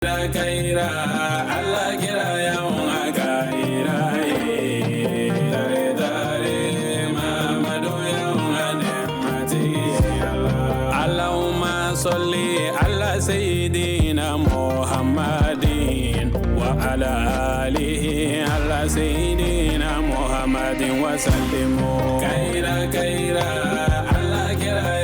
Allahumma salli ala sayyidina Muhammadin wa ala alihi ala sayyidina Muhammadin wa sallim kayira kayira ala kira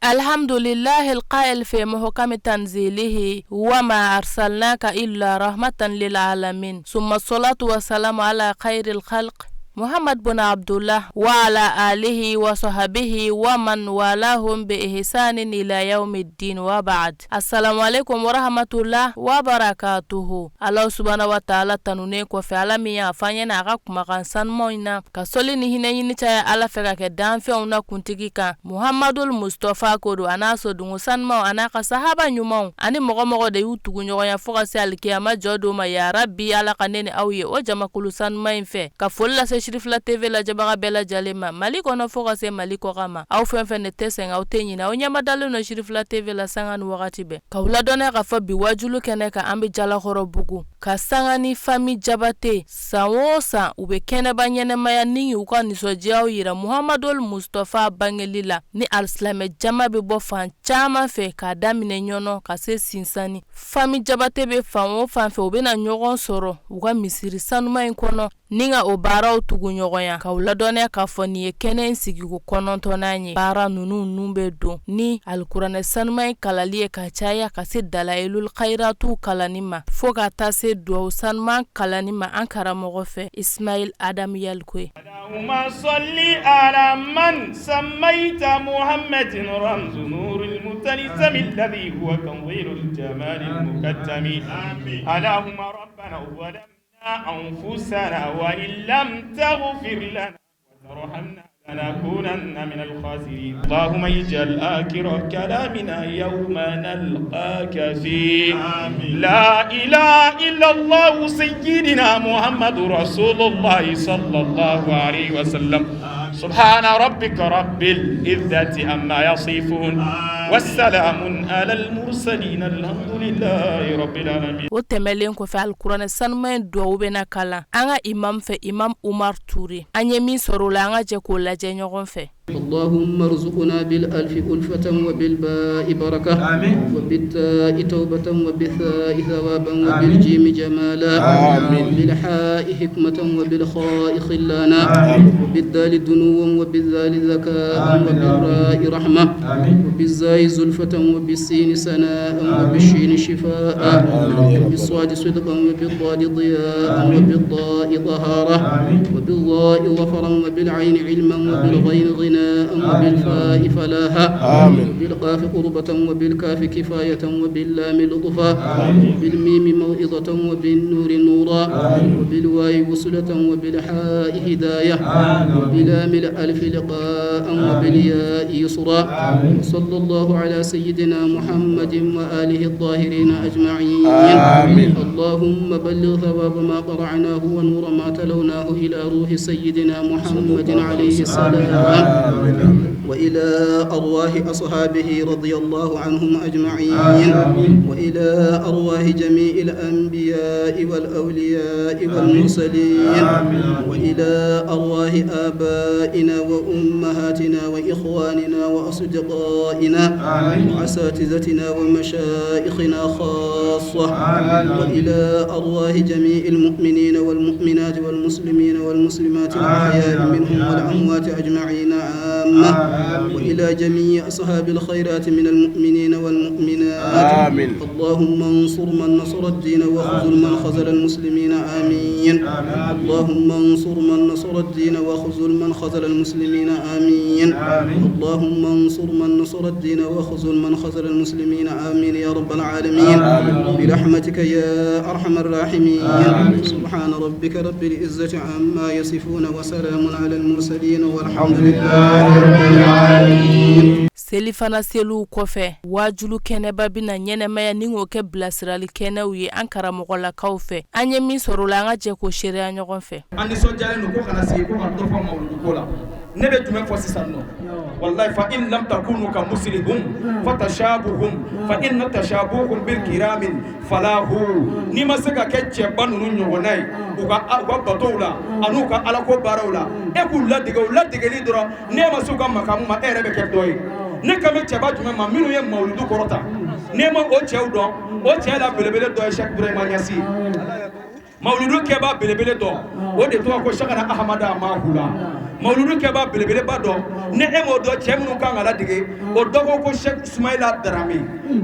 الحمد لله القائل في محكم تنزيله وما أرسلناك إلا رحمة للعالمين ثم الصلاة والسلام على خير الخلق محمد بن عبد الله وعلى آله وصحبه ومن والاهم بإحسان إلى يوم الدين وبعد السلام عليكم ورحمة الله وبركاته الله سبحانه وتعالى tanunen kɔfɛ ala min y'a fɔ an ɲɛna a ka kumakan sanumanw na ka sɔli ni hinɛ ɲini caya ala fɛ ka kɛ danfɛnw na kuntigi kan muhamadul mustɔfa ko don a n'a sodungu sanumanw a n'a ka sahaba ɲumanw ani mɔgɔ mɔgɔ de y'u tugu ɲɔgɔnya fo ka se alikiyama jɔ don ma yarabi ala ka ne ni aw ye o jamakulu sanuman in fɛ ka foli lase sirifila tv lajɛbaga bɛɛ lajɛlen ma mali kɔnɔ fo ka se mali kɔkan ma aw fɛn fɛn de tɛ sɛgɛn aw tɛ ɲinɛ aw ɲɛmadalen don sirifila tv la sanga ni wagati bɛɛ k'aw ladɔnniya k'a fɔ bi wajulu kɛnɛ kan an bɛ jalakɔrɔ bugu ka sanga ni fami jabate san o san u bɛ kɛnɛba ɲɛnamaya ni u ka nisɔndiyaw yira muhamadul mustɔfa bangeli la ni alisilamɛ jama bɛ bɔ fan caman fɛ k'a daminɛ ɲɔnɔ ka se sinsani fami jabate bɛ fan o fan fɛ u bɛna ɲɔgɔn sɔrɔ u ka misiri sanuma in kɔnɔ ni ka o baaraw tugu ɲɔgɔnya k'aw ladɔnniya k'a fɔ nin ye kɛnɛ in sigiko kɔnɔntɔnnan ye baara ninnu nun bɛ don ni alikuranɛ sanuma in kalali ye ka caya ka se dalayilul kayiratuw kalanni ma fo ka taa se duwawu sanuman kalanni ma an karamɔgɔ fɛ ismail adam yalikoye Allahumma salli ala man sammayta Muhammadin ramzu nuril mutalisami alladhi huwa tanzilul jamalil mukattami Allahumma rabbana أنفسنا وإن لم تغفر لنا وترحمنا لنكونن من الخاسرين اللهم اجعل آخر كلامنا يوم نلقاك فيه لا إله إلا الله سيدنا محمد رسول الله صلى الله عليه وسلم سبحان ربك رب العزة عما يصفون والسلام على المرسلين الحمد لله رب العالمين O tɛmɛlen kɔfɛ alikuranɛ sanuma in duwawu bɛna kalan an ka imam fɛ imam Umar Ture an ye min sɔrɔ o la an ka jɛ k'o lajɛ ɲɔgɔn fɛ اللهم ارزقنا بالألف ألفة وبالباء بركة آمين وبالتاء توبة وبالثاء ثوابا وبالجيم جمالا آمين وبالحاء حكمة وبالخاء خلانا آمين وبالدال دنوا وبالذال ذكاء وبالراء رحمة آمين وبالزاي زلفة وبالسين سناء وبالشين شفاء وبالصاد صدقا وبالضاد ضياء وبالضاء طهارة وبالضاء ظفرا وبالعين علما وبالغين غناء وبالفاء فلاحا وبالقاف قربة وبالكاف كفاية وباللام لطفا وبالميم موعظة وبالنور نورا وبالواو وصلة وبالحاء هداية وبلام الألف لقاء وبالياء يسرا صلى الله على سيدنا محمد وآله الطاهرين أجمعين آمين. اللهم بلغ ثواب ما قرعناه ونور ما تلوناه إلى روح سيدنا محمد عليه السلام آمين. وإلى أرواح أصحابه رضي الله عنهم أجمعين آمين. وإلى أرواح جميع الأنبياء والأولياء والمرسلين آمين. وإلى أرواح آبائنا وأمهاتنا وإخواننا وأصدقائنا وأساتذتنا ومشايخنا خاصة آمين. وإلى أرواح جميع المؤمنين والمؤمنات والمسلمين والمسلمات الأحياء منهم والأموات أجمعين عامة آمين. وإلى جميع أصحاب الخيرات من المؤمنين والمؤمنات آمين. اللهم انصر من نصر الدين وخذل من خذل المسلمين آمين آمين. اللهم انصر من نصر الدين وخذل من خذل المسلمين آمين آمين. اللهم انصر من نصر الدين وخذل من خذل المسلمين آمين يا رب العالمين آمين. برحمتك يا أرحم الراحمين آمين. سبحان ربك رب العزة عما يصفون وسلام على المرسلين والحمد لله لله رب العالمين. Selifana seliw kɔfɛ, waajulu kɛnɛba bɛna ɲɛnɛmaya ni k'o kɛ bilasirali kɛnɛw ye an karamɔgɔlakaw fɛ. An ye min sɔrɔ o la, an ka jɛ k'o seereya ɲɔgɔn fɛ. An nisɔndiyalen don ko kana sigi ko ka dɔ fɔ mawuludu ko la. Ne bɛ jumɛn fɔ sisan nɔ? Wallahi, فإن لم تكونوا كمثلهم فالتشبه فإن التشبه بالكرام فلاح. N'i ma se ka kɛ cɛba ninnu ɲɔgɔnna ye u ka batow la an'u ka alako baaraw la, e k'u ladege, u ladegeli dɔrɔn, n'e ma se u ka makamu ma, e yɛrɛ bɛ kɛ dɔ ye. Ne kan bɛ cɛba jumɛn ma? Minnu ye mawuludu kɔrɔta, n'e ma o cɛw dɔn, o cɛ la belebele dɔ ye Cheikh Ibrahima Niass ye. Mawuludu kɛba belebele dɔ, o de tɔgɔ ko Cheikhana Ahamada Mahula. Mawuludu kɛba belebeleba dɔ, ni e m'o dɔn, cɛ minnu kan ka ladege, o dɔ ko ko Cheikh Sumayila Darame.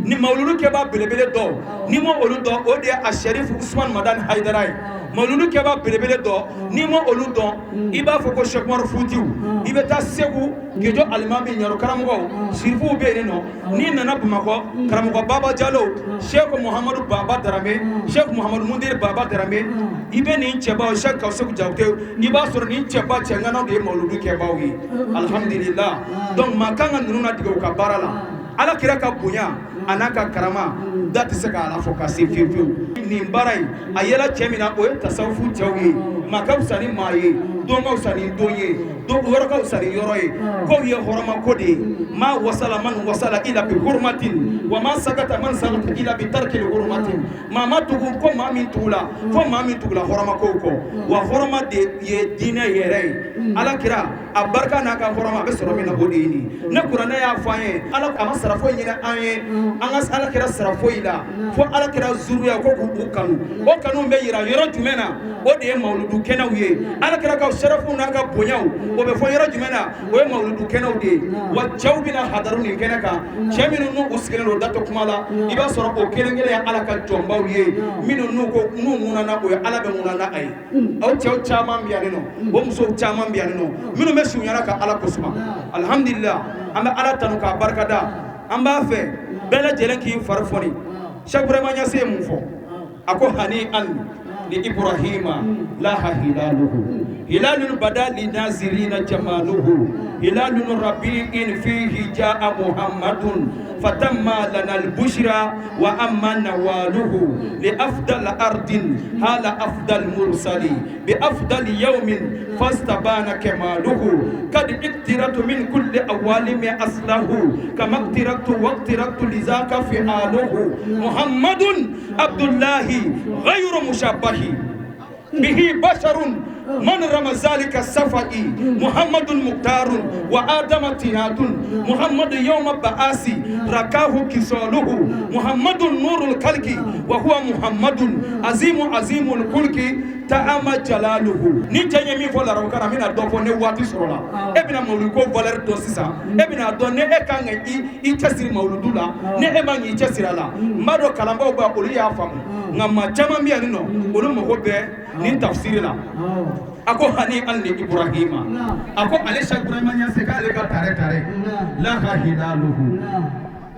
Ni mawuludu kɛba belebele dɔ, n'i ma olu dɔn, o de ye a Sherif Usman Madani Hayidara ye. Mawuludu kɛba belebele dɔ, n'i ma olu dɔn, i b'a fɔ ko Cheikh Umar Futiw. I bɛ taa Segu Gejo alimami ɲaro karamɔgɔw sirifuw bɛ yen nɔ. N'i nana Bamakɔ, karamɔgɔ Baba Jalo, Cheikh Muhamadu Baba Darame, Cheikh Muhamadu Mundiri Baba Darame, i bɛ nin cɛbaw, Cheikh Kawuseku Jabate, i b'a sɔrɔ nin cɛba cɛŋanaw de ye mawuludu kɛbaw ye. Alhamdulillah. Donc maa kan ka ninnu ladege u ka baara la. Ala kira ka bonya a n'a ka karama da tɛ se k'a la fɔ ka se fiyewu fiyewu. Nin baara in a yela cɛ min na, o ye tasawufu cɛw ye. Maa ka fisa ni maa ye, don ka fisa ni don ye, don yɔrɔ ka fisa ni yɔrɔ ye. Kow ye hɔrɔma ko de ye. ما وصل من وصل إلا بحرمة وما سقط من سقط إلا بترك الحرمة. Maa ma tugu ko maa min tugula fo maa min tugula hɔrɔma kow kɔ. Wa hɔrɔma de ye diinɛ yɛrɛ ye. Ala kira a barika n'a ka hɔrɔma a bɛ sɔrɔ min na, o de ye nin ne kuranɛ y'a fɔ an ye. Ala a ma sara foyi ɲini an ye, an ka ala kira sara foyi la fo ala kira zuruya ko k'u kanu. O kanu bɛ yira yɔrɔ jumɛn na? O de ye mawuludu kɛnɛw ye. Ala kira ka sɛrɛfuw n'a ka bonyaw, o bɛ fɔ yɔrɔ jumɛn na? O ye mawuludu kɛnɛw de ye. Wa cɛw bɛna hadaru nin kɛnɛ kan, cɛ minnu n'u sigilen don datɔ kuma la, i b'a sɔrɔ o kelen kelen ye ala ka jɔnbaw ye, minnu n'u ko n'u ŋunana, o ye ala bɛ ŋunana a ye. Aw cɛw caman bɛ yan nɔ, o musow caman bɛ yan nɔ, minnu bɛ surunyana ka ala kosuma. Alhamdulillah, an bɛ ala tanu k'a barikada. An b'a fɛ bɛɛ lajɛlen k'i fari fɔni. Cheikh Ibrahima Niass ye mun fɔ? A ko: هنيئا لإبراهيم لاح هلاله، هلال بدا للناظرين جماله، هلال ربيع فيه جاء محمد فتم لنا البشرى وعم نواله، لأفضل أرض حل أفضل مرسل بأفضل يوم فاستبان كماله، قد اخترت من كل العوالم أصله كما اخترت واخترت لذاك فعاله، محمد عبد الله غير مشبه به بشر من رام ذلك السفه، محمد مختار وآدم طينة، محمد يوم البعث رقاه خصاله، محمد نور الخلق وهو محمد عظيم عظيم الخلق تعم جلاله. Ni cɛ ye min fɔ larabukan na, n bɛna dɔ fɔ ne waati sɔrɔ la. E bɛna mawuludu ko valeur dɔn sisan. E bɛna dɔn ne e kan ka i cɛsiri mawuludu la, ne e man k'i cɛsiri a la. N b'a dɔn kalanbaw b'a olu y'a faamu, nka maa caman bɛ yan nɔ, olu mago bɛ nin tafsiri la. A ko: هنيئا لإبراهيم. A ko ale Cheikh Ibrahima Niasse k'ale ka tare tare لاح هلاله,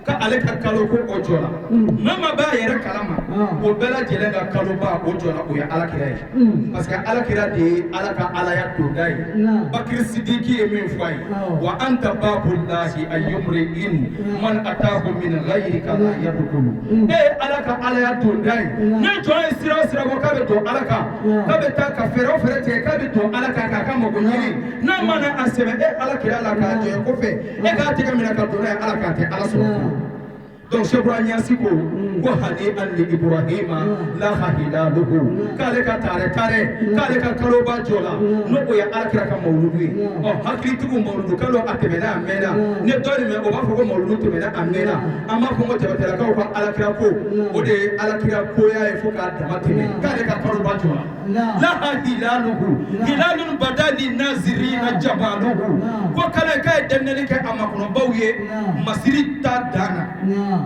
k'ale ka kalo ko o jɔra. Maa maa b'a yɛrɛ kalama, o bɛɛ lajɛlen ka kaloba o jɔra, o ye alakira ye, parce que alakira de ye ala ka alaya donda ye. Bakiri Sidiki ye min fɔ a ye: وأنت باب الله أي امرئ من أتاه من غيرك لا يدخل. E ye ala ka alaya donda ye. Ni jɔn ye sira o sira ko k'a bɛ don ala kan, k'a bɛ taa ka fɛɛrɛ o fɛɛrɛ tigɛ k'a bɛ don ala kan k'a ka mago ɲini, n'a ma na a sɛbɛ e ala kira la k'a jɔ kɔfɛ, e k'a tɛgɛ minɛ ka don n'a ye ala k'a tɛ ala sɔrɔ. Donc Cheikh Ibrahima Niasse ko ko هنيئا لإبراهيم لاح هلاله, k'ale ka tare tare, k'ale ka kaloba jɔ la, n'o o ye alakira ka mawuludu ye. Ɔ hakilitigiw, mawuludu kalo a tɛmɛna, a mɛnna. Ne dɔ nin mɛn, o b'a fɔ ko mawuludu tɛmɛna, a mɛnna. An b'a fɔ ko jabatɛlakaw ka alakira ko, o de ye alakira koya ye fo k'a dama tɛmɛ, k'ale ka kaloba jɔ la. لاح هلاله، هلال بدا للناظرين جماله. Ko kalo k'a ye daminɛli kɛ a makɔnɔbaw ye masiri ta dan na.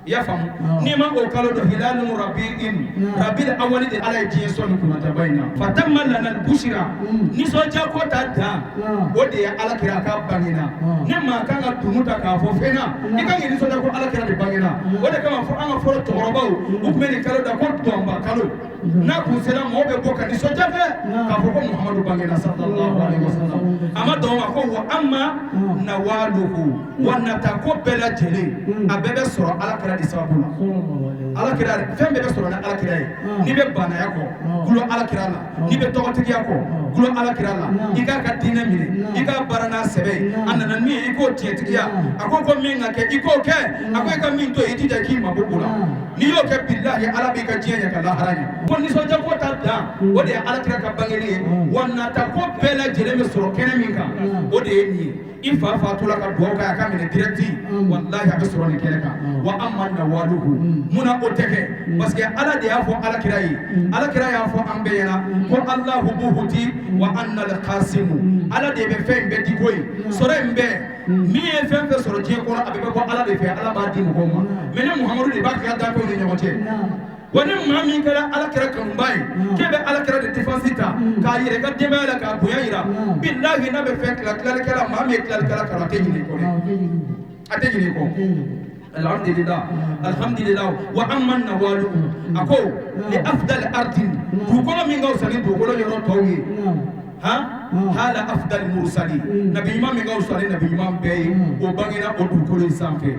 I y'a faamu? N'i ma o kalo dɔn, هلال ربيع، ربيع الأول de ala ye diɲɛ sɔn ni kunnajaba in na. فتم لنا البشرى, nisɔndiya ko ta dan, o de ye ala kira k'a bangena. Ne maa kan ka tunu ta k'a fɔ fɛn na, i kan k'i nisɔndiya ko ala kira de bangena. O de kama fɔ an ka fɔlɔ cɛkɔrɔbaw, u tun bɛ nin kalo da ko dɔnba kalo. N'a kun sera, mɔgɔw bɛ bɔ ka nisɔndiya kɛ k'a fɔ ko Muhamadu bangena sallallahu alaihi wasallam. A ma dɔn ma ko wa amma nawaluhu, wa nata ko bɛɛ lajɛlen, a bɛɛ bɛ sɔrɔ Ala kira de sababu la. Ala kira, fɛn bɛɛ bɛ sɔrɔ ni Ala kira ye. N'i bɛ banaya kɔ, gulo Ala kira la. N'i bɛ tɔgɔtigiya kɔ, gulo Ala kira la. I k'a ka diinɛ minɛ, i k'a baara n'a sɛbɛ ye. A nana min ye, i k'o tiɲɛtigiya. A ko min ka kɛ, i k'o kɛ. A ko i ka min to yen, i jija k'i mabɔ o la. N'i y'o kɛ, bilahi, Ala b'i ka diɲɛ ɲɛ ka lahara ɲɛ. Ko nisɔndiya ko ta dan, o de ye Ala kira ka bangeli ye. Wa nata ko bɛɛ lajɛlen bɛ sɔrɔ kɛnɛ min kan, o de ye nin ye. I fa fatula ka dugawu kɛ a ka minɛ direct, walahi, a bɛ sɔrɔ nin kɛnɛ kan. Wa amma nawaluhu, munna o tɛ kɛ? Parce que Ala de y'a fɔ Ala kira ye, Ala kira y'a fɔ an bɛɛ ɲɛna ko Alahu buhuti wa anna alqasimu. Ala de bɛ fɛn bɛɛ di ko ye, sɔrɔ in bɛɛ, min ye fɛn fɛn sɔrɔ diɲɛ kɔnɔ, a bɛɛ bɛ bɔ Ala de fɛ, Ala b'a di mɔgɔw ma. Mais ne Muhamadu de b'a tila danfɛnw ni ɲɔgɔn cɛ. Wa ni maa min kɛra Ala kira kanuba ye, k'e bɛ Ala kira de défense ta k'a yɛrɛ ka denbaya la, k'a bonya yira, bilahi, n'a bɛ fɛn tila tilalikɛla, maa min ye tilalikɛla kanu, a tɛ ɲinɛ i kɔ dɛ, a tɛ ɲinɛ i kɔ. Alhamdulillah, alhamdulillah. Wa amma nawaluhu, a ko li afdal ardin, dugukolo min ka fisa ni dugukolo yɔrɔ tɔw ye, han, hala afdal mursali, nabi ɲuman min ka fisa ni nabi ɲuman bɛɛ ye, o bangena o dugukolo in sanfɛ.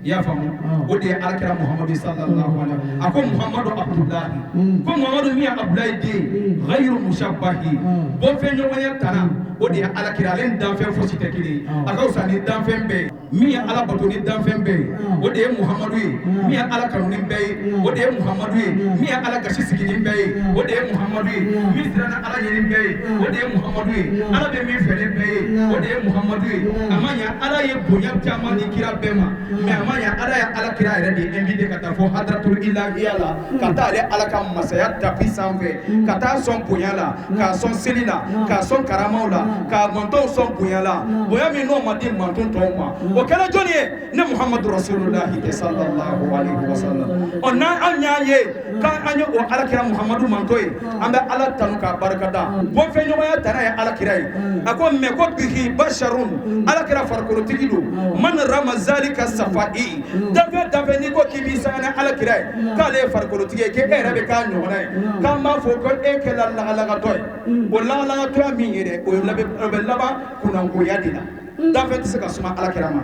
I y'a faamu? O de ye Alakira Muhamadu sallallahu alaihi wa. A ko Muhamadu Abdulahi, ko Muhamadu min ye Abdulahi den, ghayru mushabbahi, bɔnfɛn ɲɔgɔnya tana, o de ye Alakira. Ale ni danfɛn fosi tɛ kelen ye, a ka fisa ni danfɛn bɛɛ ye. Min ye Ala bato ni danfɛn bɛɛ ye, o de ye Muhamadu ye. Min ye Ala kanu ni bɛɛ ye, o de ye Muhamadu ye. Min ye Ala gasi sigi ni bɛɛ ye, o de ye Muhamadu ye. Min siranna Ala ɲɛ ni bɛɛ ye, o de ye Muhamadu ye. Ala bɛ min fɛ ni bɛɛ ye, o de ye Muhamadu ye. A ma ɲa, Ala ye bonya caman di kira bɛɛ ma, mais a ma ɲa, Ala ye Ala kira yɛrɛ de invité ka taa fɔ hadratul ilahiya la, ka taa ale Ala ka masaya tapis sanfɛ, ka taa sɔn bonya la, k'a sɔn seli la, k'a sɔn karamaw la, k'a mantɔnw sɔn bonya la, bonya min n'o ma di mantɔn tɔw ma. O kɛra jɔnni ye? Ne Muhamadu Rasulullahi tɛ sallallahu alaihi wa sallam. Ɔ, n'an an y'a ye k'an ye o Ala kira Muhamadu mantɔ ye, an bɛ Ala tanu k'a barikada. Bɔnfɛn ɲɔgɔnya tana ye Ala kira ye. A ko mɛ ko bihi basharun, Ala kira farikolotigi don. Man rama zalika safai, danfɛn danfɛn n'i ko k'i b'i sanga ni Ala kira ye, k'ale ye farikolotigi ye, k'e yɛrɛ bɛ k'a ɲɔgɔnna ye, k'an b'a fɔ ko e kɛla lagalagatɔ ye. O lagalagatɔya min ye dɛ, o ye o bɛ laban kunnangoya de la. Danfɛn tɛ se ka suma Ala kira ma.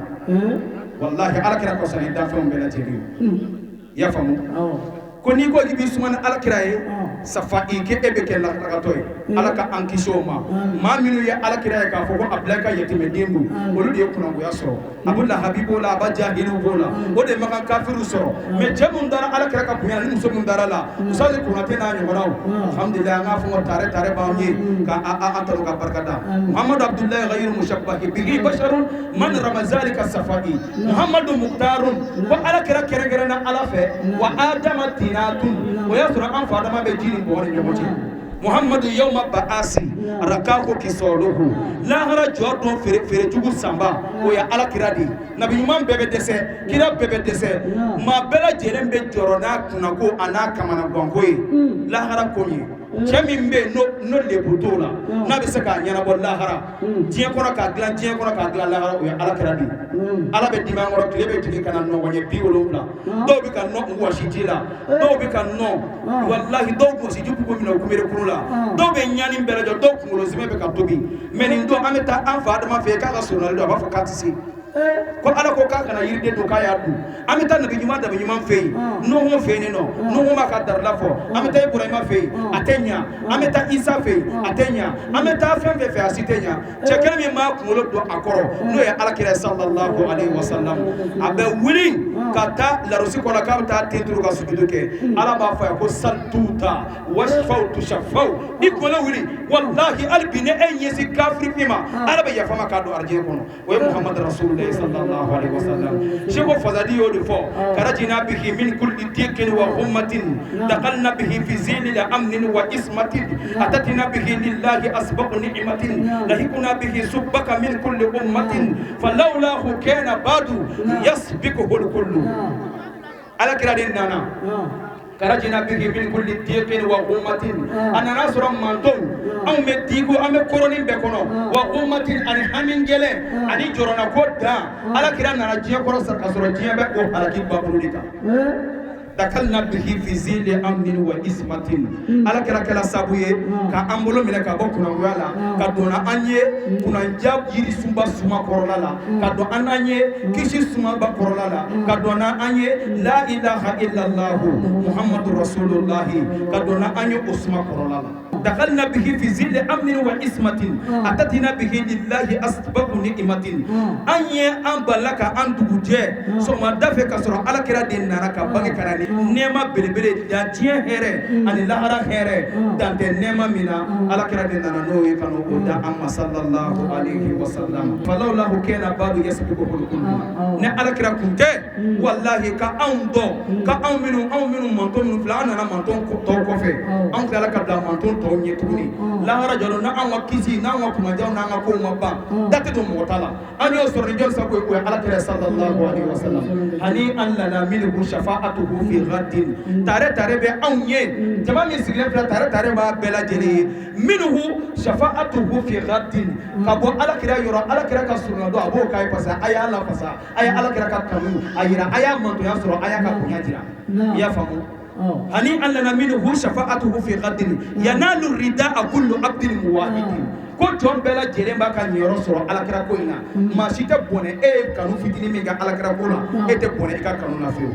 Walahi, Ala kira ka fisa ni danfɛnw bɛɛ lajɛlen ye. I y'a faamu? Ko n'i ko k'i b'i suma ni Ala kira ye, safa i k'e bɛ kɛ lagalagatɔ ye. Ala ka an kisi o ma. Maa minnu ye Ala kira ye k'a fɔ ko Abulayi ka yatimɛden don, olu de ye kunnangoya sɔrɔ. Abu Lahabi b'o la, Aba Jahiliw b'o la, o de ye Makan kafiriw sɔrɔ. Mais cɛ mun dara Ala kira ka bonya na, ni muso mun dara la, Usazi Konate n'a ɲɔgɔnnaw, alhamdulilayi, an k'a fɔ ko tare tare b'anw ye ka an tanu ka barika da. Muhamadu Abdulayi ghayru mushabbahi bihi basharun man rama zalika safai Muhamadu Mukhtarun, ko Ala kira kɛrɛnkɛrɛnna Ala fɛ. Wa Adama tinatun, o y'a sɔrɔ an fa Adama bɛ ji ni bɔgɔ ni ɲɔgɔn cɛ. Muhammadu yawma ba'asi rakaku kisoluhu, lahara jɔ don feere feerejugu sanba, o ye Ala kira de ye. Nabi ɲuman bɛɛ bɛ dɛsɛ, kira bɛɛ bɛ dɛsɛ, maa bɛɛ lajɛlen bɛ jɔrɔ n'a kunnako a n'a kamanaganko ye lahara ko ye. Cɛ min bɛ yen n'o lebu t'o la, n'a bɛ se k'a ɲɛnabɔ lahara diɲɛ kɔnɔ, k'a dilan diɲɛ kɔnɔ, k'a dilan lahara, o ye Ala kira de ye. Ala bɛ dimi an kɔrɔ, tile bɛ jigin ka na nɔgɔn ɲɛ 70. Dɔw bɛ ka nɔ wɔsi ji la, dɔw bɛ ka nɔ, walahi, dɔw wɔsi ji kuku minɛ u kunbere kuru la, dɔw bɛ ɲani bɛɛ lajɔ, dɔw kunkolo sɛmɛ bɛ ka tobi. Mais nin don, an bɛ taa an fa Adama fɛ yen k'a ka surunali don, a b'a fɔ k'a tɛ se, ko Ala ko k'a kana yiriden dun, k'a y'a dun. An bɛ taa nabi ɲuman, nabi ɲuman fɛ yen, Nuhu fɛ yen nɔ, Nuhu b'a ka darila fɔ. An bɛ taa Ibrahima fɛ yen, a tɛ ɲa. An bɛ taa Isa fɛ yen, a tɛ ɲa. An bɛ taa fɛn fɛn fɛ, a si tɛ ɲa. Cɛ kelen min b'a kunkolo don a kɔrɔ, n'o ye Ala kira sallallahu alaihi wa sallam, a bɛ wuli ka taa larusi kɔnɔ k'a bɛ taa ten turu ka sujudu kɛ. Ala b'a fɔ a ye ko sal tuta wasfaw tushafaw, i kunkolo wuli. Walahi, hali bi ni e ɲɛsin kafiri min ma, Ala bɛ yafa ma k'a don arijinɛ kɔnɔ. O ye Muhamadu Rasulullah sallallahu alaihi wasallam. Seko Fasadi y'o de fɔ: karajina bihi min kulli dikin wa hummatin, dakalna bihi fi zilil amnin wa ismatin, atatina bihi lillahi asbaqu ni'matin, lahikuna bihi subbaka min kulli ummatin, falawlahu kana badu yasbiquhu kullu. Ala kira de nana, karajina bihi min kulli diqin wa ummatin, a nana sɔrɔ mantonw anw bɛ diko, an bɛ kɔrɔnin bɛɛ kɔnɔ, wa ummatin, ani hami gɛlɛn ani jɔrɔnako dan. Ala kira nana diɲɛ kɔrɔ ka sɔrɔ diɲɛ bɛ o halaki bakuru de kan. Dakalna bihi fi zili amnin wa ismatin. Ala kɛra kɛla sabu ye ka an bolo minɛ ka bɔ kunangoya la, ka don an ye kunanja yiri sunba suma kɔrɔla la, ka don an ye kisi sumaba kɔrɔla la, ka don an ye la ilaha illallah muhammadu rasulullah, ka don an ye o suma kɔrɔla la. Dakalna bihi fi zili amnin wa ismatin atatina bihi lillahi asbabu ni'matin. An ye an bala ka an dugujɛ sɔgɔmada fɛ ka sɔrɔ ala kira de nana ka bange ka na ni nɛɛma belebele dan diɲɛ hɛrɛ ani lahara hɛrɛ dan tɛ nɛɛma min na, ala kira de nana n'o ye ka n'o da an ma sallallahu alayhi wa sallam. Falawlahu kana badu yasbiqu kullu. Ni ala kira kun tɛ, wallahi ka anw dɔn, ka anw minnu mantɔn minnu filɛ, an nana mantɔn tɔw kɔfɛ, anw tilala ka bila mantɔn tɔw ɲɛ tuguni. Lahara jɔlɔ n'an ka kisi n'an ka kunnajaw n'an ka kow ma ban, da tɛ don mɔgɔ ta la. An y'o sɔrɔ ni jɔn sago ye, o ye ala kira sallallahu alayhi wa sallam. Ani an lana minhu shafa'atuhu fi ghaddin. Tare tare bɛ anw ye, jama min sigilen filɛ, tare tare b'a bɛɛ lajɛlen ye. Minhu shafa'atuhu fi ghaddin, ka bɔ ala kira yɔrɔ, ala kira ka surunya don a b'o k'a ye, parce que a y'a lafasa, a ye ala kira ka kanu a yira, a y'a mantonya sɔrɔ, a y'a ka bonya jira. I y'a faamu? Hani an lana minhu shafa'atuhu fi ghaddin yanalu ridaa kullu abdin muwahidin. Ko jɔn bɛɛ lajɛlen b'a ka niyɔrɔ sɔrɔ alakira ko in na, maa si tɛ bɔnɛ e ye kanu fitinin min kɛ alakira ko la, e tɛ bɔnɛ i ka kanu na fiyewu.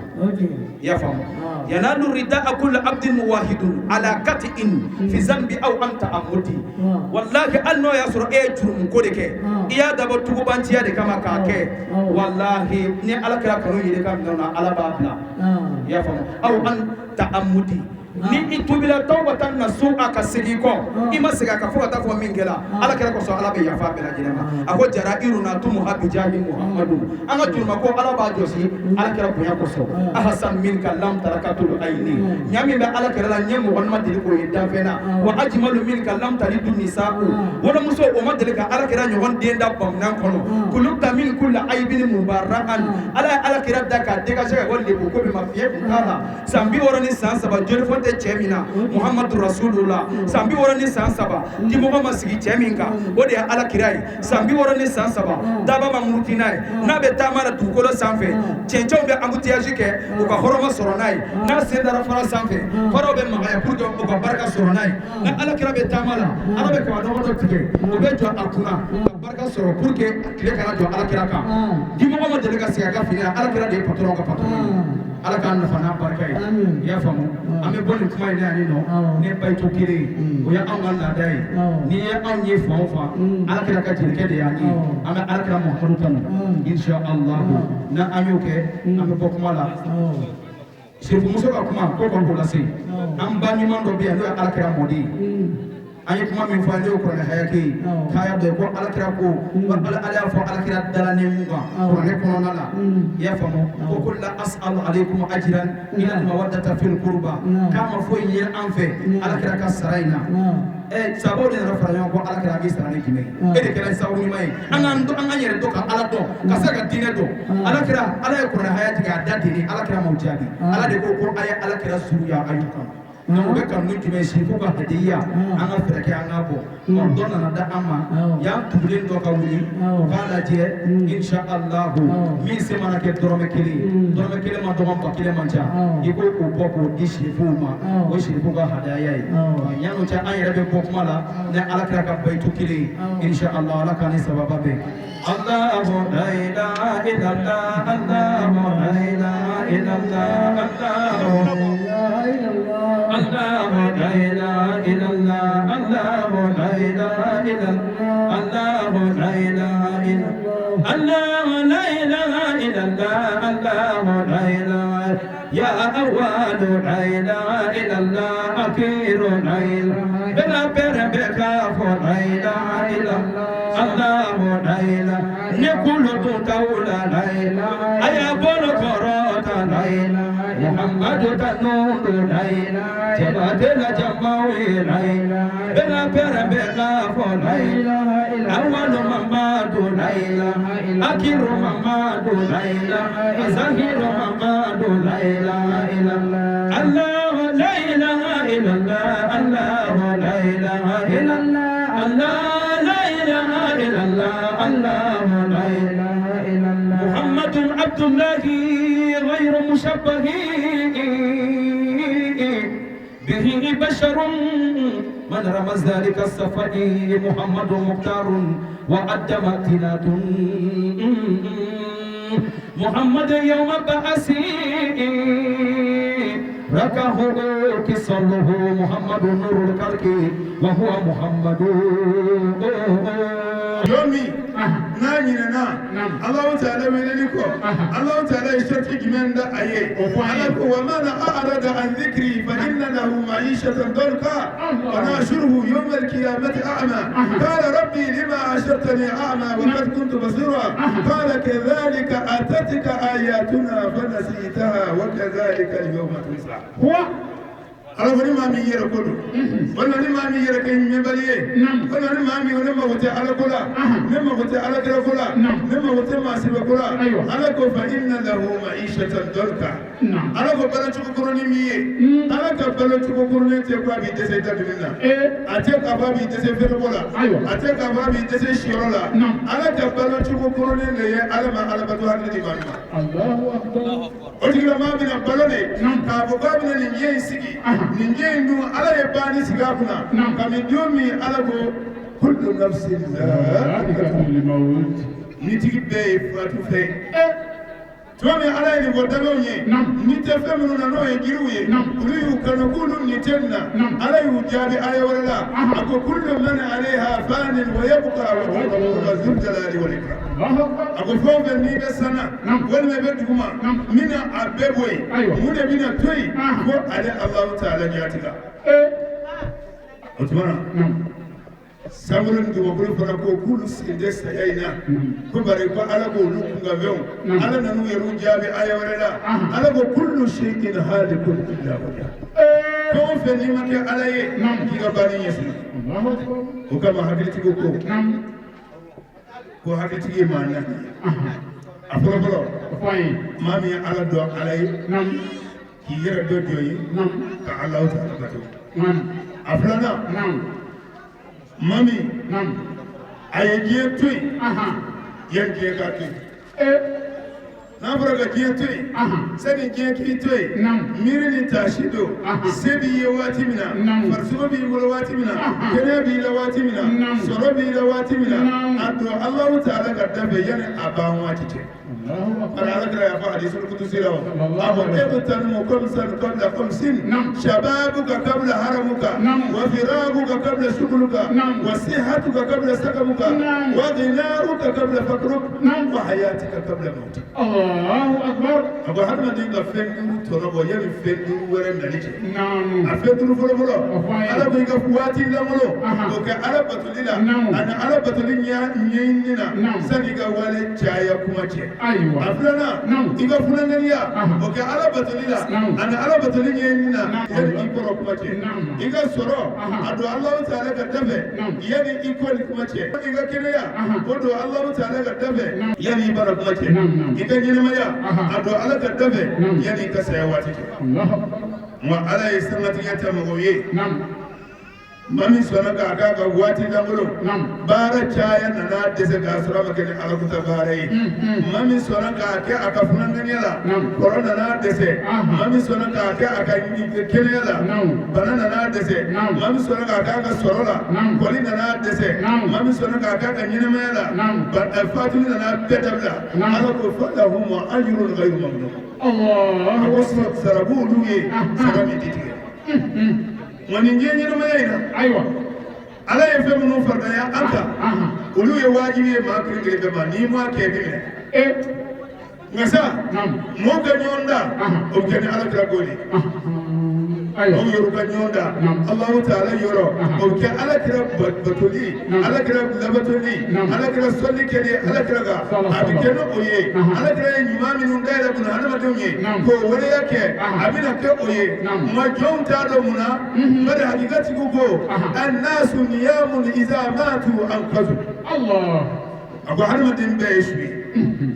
I y'a faamu? Yanalu ridaa kullu abdin muwahidun ala kati'in fi zanbi aw an ta'ammudi. Wallahi hali n'o y'a sɔrɔ e ye jurumu ko de kɛ, i y'a dabɔ tugubanciya de kama k'a kɛ, wallahi ni alakira kanu yɛrɛ ka minɛn na, ala b'a bila. I y'a faamu? Aw an ta'ammudi. Ni i tubila tawbatan nasuha ka segin kɔ, i ma segin a kan fo ka taa fɔ min kɛra, ala kɛra kosɔn, ala bɛ yafa bɛɛ lajɛlen ma. A ko jarairuna tumuha bijahi muhammadu. An ka juruma ko ala b'a jɔsi ala kɛra bonya kosɔn. Ahasan minka lam tarakatul ayni. Ɲa min bɛ ala kɛra la, ɲɛ mɔgɔ ma deli k'o ye danfɛn na. Wa ajmalu minka lam talidu nisa'u. Wolomuso o ma deli ka ala kɛra ɲɔgɔn den da bamunan kɔnɔ. Kulubta min kulli aybin mubarra'an. Ala ye ala kɛra da k'a dégager ka bɔ lebu ko min ma, fiɲɛ kun t'a la. San 63 joli fɔn tɛ cɛ min na, Muhammadu Rasulullah. San 63 dimɔgɔ ma sigi cɛ min kan, o de ye ala kira ye. San 63 daba ma muruti n'a ye, n'a bɛ taama la dugukolo sanfɛ, cɛncɛnw bɛ embouteillage kɛ u ka hɔrɔma sɔrɔ n'a ye. N'a sen dara fara sanfɛ, faraw bɛ magaya pour que u ka barika sɔrɔ n'a ye. Ni ala kira bɛ taama la, ala bɛ kaba dɔgɔ dɔ tigɛ, o bɛ jɔ a kunna ka barika sɔrɔ pour que tile kana jɔ ala kira kan. Dimɔgɔ ma deli ka sigi a ka fini na, ala kira de ye patron ka patron ye. Ala k'an nafa n'a barika ye. I y'a faamu? An bɛ bɔ nin kuma in na yan nɔ ne bayitu kelen ye, o ye anw ka laada ye. N'i ye anw ye fan o fan, ala kira ka jelikɛ de y'an ye. An bɛ ala kira Muhamadu tanu insha Allah. N'an y'o kɛ, an bɛ bɔ kuma la. Sirifumuso ka kuma ko kɔni k'o lase. An ba ɲuman dɔ bɛ yan n'o ye ala kira mɔden ye. An ye kuma min fɔ an y'o kuranɛ hayake ye k'a y'a dɔn ko ala kira ko ala y'a fɔ ala kira dala ni mun kan kuranɛ kɔnɔna la. I y'a faamu? Ko qul la as'alu alaykum ajran illa al-mawaddata fil qurba. K'a ma foyi ɲini an fɛ ala kira ka sara in na. Sababu de nana fara ɲɔgɔn ko ala kira an b'i sara ni jumɛn ye? E de kɛra sababu ɲuman ye an k'an yɛrɛ dɔn ka ala dɔn ka se ka diinɛ dɔn. Ala kira ala ye kuranɛ haya tigɛ a da deni, ala kira m'o jaabi. Ala de ko a ye ala kira surunya a y'u kan. Donc o bɛ kanu jumɛn sirifu ka hadiya, an ka fɛɛrɛ kɛ an k'a bɔ. Dɔ nana da an ma yan tugulen dɔ ka wuli u k'a lajɛ insha Allah. Min se mana kɛ dɔrɔmɛ kelen, dɔrɔmɛ kelen ma dɔgɔ, 1000 man ca, i ko k'o bɔ k'o di sirifuw ma, o ye sirifu ka hadaya ye. Yan'o cɛ an yɛrɛ bɛ bɔ kuma la ni ala kira ka bayitu kelen insha Allah. Ala k'an ni sababa bɛn. Allahu la ilaha illallah, Allahu la ilaha illallah, Allahu la ilaha illallah, Allahu la ilaha illallah, Allahu la ilaha illallah, Allahu la ilaha illallah, Allahu la ilaha ya awwalu la ilaha illallah, akhiru la ilaha bela bere kafu la ilaha illallah, Allahu la ilaha nekulu tawla la ilaha aya bolo korota la ilaha Muhammadu tanundu la ilaha jabatela jamawi la ilaha bela bere kafu la ilaha awwalu mamadu la ilaha akhiru mamadu la ilaha zahiru mamadu la ilaha illallah, Allah la ilaha illallah, Allah la ilaha illallah, Allah la ilaha illallah, Allah la ilaha illallah. Muhammadun Abdullahi غير مشبه. به بشر من رمز ذلك الصفاء محمد مختار وقدم تلات محمد يوم بعثه ركه كسره محمد نور الخلق وهو محمد. Jɔn min n'a ɲinɛna Alahu Taala weleli kɔ, Alahu Taala ye sarati jumɛn da a ye? Ala ko wa man a'rada an dhikri fa inna lahu ma'ishatan danka wa nahshuruhu yawma al-qiyamati a'ma qala rabbi lima hashartani a'ma wa qad kuntu basira qala kadhalika atatka ayatuna fanasitaha wa kadhalika al-yawma tunsa. Ala ko ni maa min yɛrɛ ko don, walima ni maa min yɛrɛ kɛ ɲɛbali ye, walima ni maa min ne mago tɛ Ala ko la, ne mago tɛ Ala kira ko la, ne mago tɛ maa sɛbɛ ko la, Ala ko fa inna lahu ma'ishatan danka. Ala ko balo cogo kɔrɔnin min ye, Ala ka balo cogo kɔrɔnin tɛ ko a b'i dɛsɛ da dumuni na, a tɛ k'a fɔ a b'i dɛsɛ feereko la, a tɛ k'a fɔ a b'i dɛsɛ siyɔrɔ la. Ala ka balo cogo kɔrɔnin de ye Ala ma Alabato hakili di maa min ma. O tigilamaa bɛna balo de k'a fɔ k'a bɛna nin diɲɛ in sigi, nin diɲɛ in dun Ala ye banni sigi a kunna kabini don min Ala ko kullu nafsin za'iqatul maut, nitigi bɛɛ ye fatu fɛn ye. Tuma min Ala ye nin fɔ danfɛnw ye, ni tɛ fɛn minnu na n'o ye jiriw ye, olu y'u kanu k'olu ni tɛ nin na. Ala y'u jaabi aya wɛrɛ la, a ko kullu man alayha fanin wa yabqa wajhu rabbika dhul jalali wal ikram. A ko fɛn o fɛn n'i bɛ sanna walima i bɛ duguma, n bɛna a bɛɛ bɔ yen, mun de bɛna to yen? Ko ale Alahu Taala ɲɛ la. O tuma na sankolo ni dugukolo fana ko k'olu sen tɛ saya in na, ko bari ko Ala k'olu kunkanfɛnw, Ala nan'u yɛrɛw jaabi aya wɛrɛ la. Ala ko kullu shay'in halikun illa wajha, fɛn o fɛn n'i ma kɛ Ala ye, k'i ka banni ɲɛsin. O kama hakilitigiw ko hakilitigi ye maa naani ye. A fɔlɔ fɔlɔ, maa min ye Ala dɔn Ala ye, k'i yɛrɛ dɔn jɔn ye, ka Alahu Taala bato. A filanan, maa min a ye diɲɛ to yen yanni diɲɛ k'a to yen. N'a fɔra ka diɲɛ to yen, sani diɲɛ k'i to yen, miiri ni taasi don. Se b'i ye waati min na, farisogo b'i bolo waati min na, kɛnɛya b'i la waati min na, sɔrɔ b'i la waati min na, a don Alahu Taala ka da fɛ yanni a ban waati cɛ. Bari Ala kira y'a fɔ hadisul kudusi la, a ko اغتنم خمسا قبل خمس، شبابك قبل هرمك، وفراغك قبل شغلك، وصحتك قبل سقمك، وغناؤك قبل فقرك، وحياتك قبل موتك. Allahu akbar. A ko hadamaden ka fɛn duuru tɔnɔ bɔ yanni fɛn duuru wɛrɛ nali cɛ. A fɛn duuru fɔlɔ fɔlɔ, Ala ko i ka waati lankolon o kɛ Ala batoli la ani Ala batoli ɲɛɲini na sani i ka wale caya kuma cɛ. A filanan, i ka funankɛniya o kɛ Ala batoli la ani Ala batoli ɲɛɲini na yanni i kɔrɔ kuma cɛ. I ka sɔrɔ a don Alahu Taala ka da fɛ yanni i kɔli kuma cɛ. I ka kɛnɛya o don Alahu Taala ka da fɛ yanni i bana kuma cɛ. I ka ɲɛnamaya a don Ala ka da fɛ yanni i ka saya waati cɛ. Nka Ala ye sangatigɛ tɛ mɔgɔw ye, maa min sɔnna k'a k'a ka waati lankolon baara caya nana dɛsɛ k'a sɔrɔ a ma kɛ ni Ala kuta baara ye. Maa min sɔnna k'a kɛ a ka funankɛniya la, kɔrɔ nana dɛsɛ. Maa min sɔnna k'a kɛ a ka kɛnɛya la, bana nana dɛsɛ. Maa min sɔnna k'a kɛ a ka sɔrɔ la, kɔli nana dɛsɛ. Maa min sɔnna k'a kɛ a ka ɲɛnamaya la, fatuli nana bɛɛ dabila. Ala ko falahum ajrun ghayru mamnun. A ko sara b'olu ye, sara min tɛ tigɛ. Nka nin diɲɛ ɲɛnamaya in na, Ala ye fɛn minnu faridaya an kan, olu ye wajibi ye maa kelen kelen bɛɛ ma. N'i m'a kɛ, i bɛ minɛ. Nka sa mɔɔw ka ɲɔgɔn da, o bɛ kɛ ni Ala kira ko de ye. Mɔgɔw yɛrɛ ka ɲɔgɔn da Alahu Taala yɔrɔ, o bɛ kɛ Ala kira batoli, Ala kira labatoli, Ala kira sɔli kɛli Ala kira kan, a bɛ kɛ ni o ye. Ala kira ye ɲuman minnu dayɛlɛ buna hadamadenw ye k'o waleya kɛ, a bɛna kɛ o ye. Nka jɔnw t'a dɔn mun na. Bari hakikatigiw ko annasu niyamun iza matu anqazu. A ko hadamaden bɛɛ ye su ye,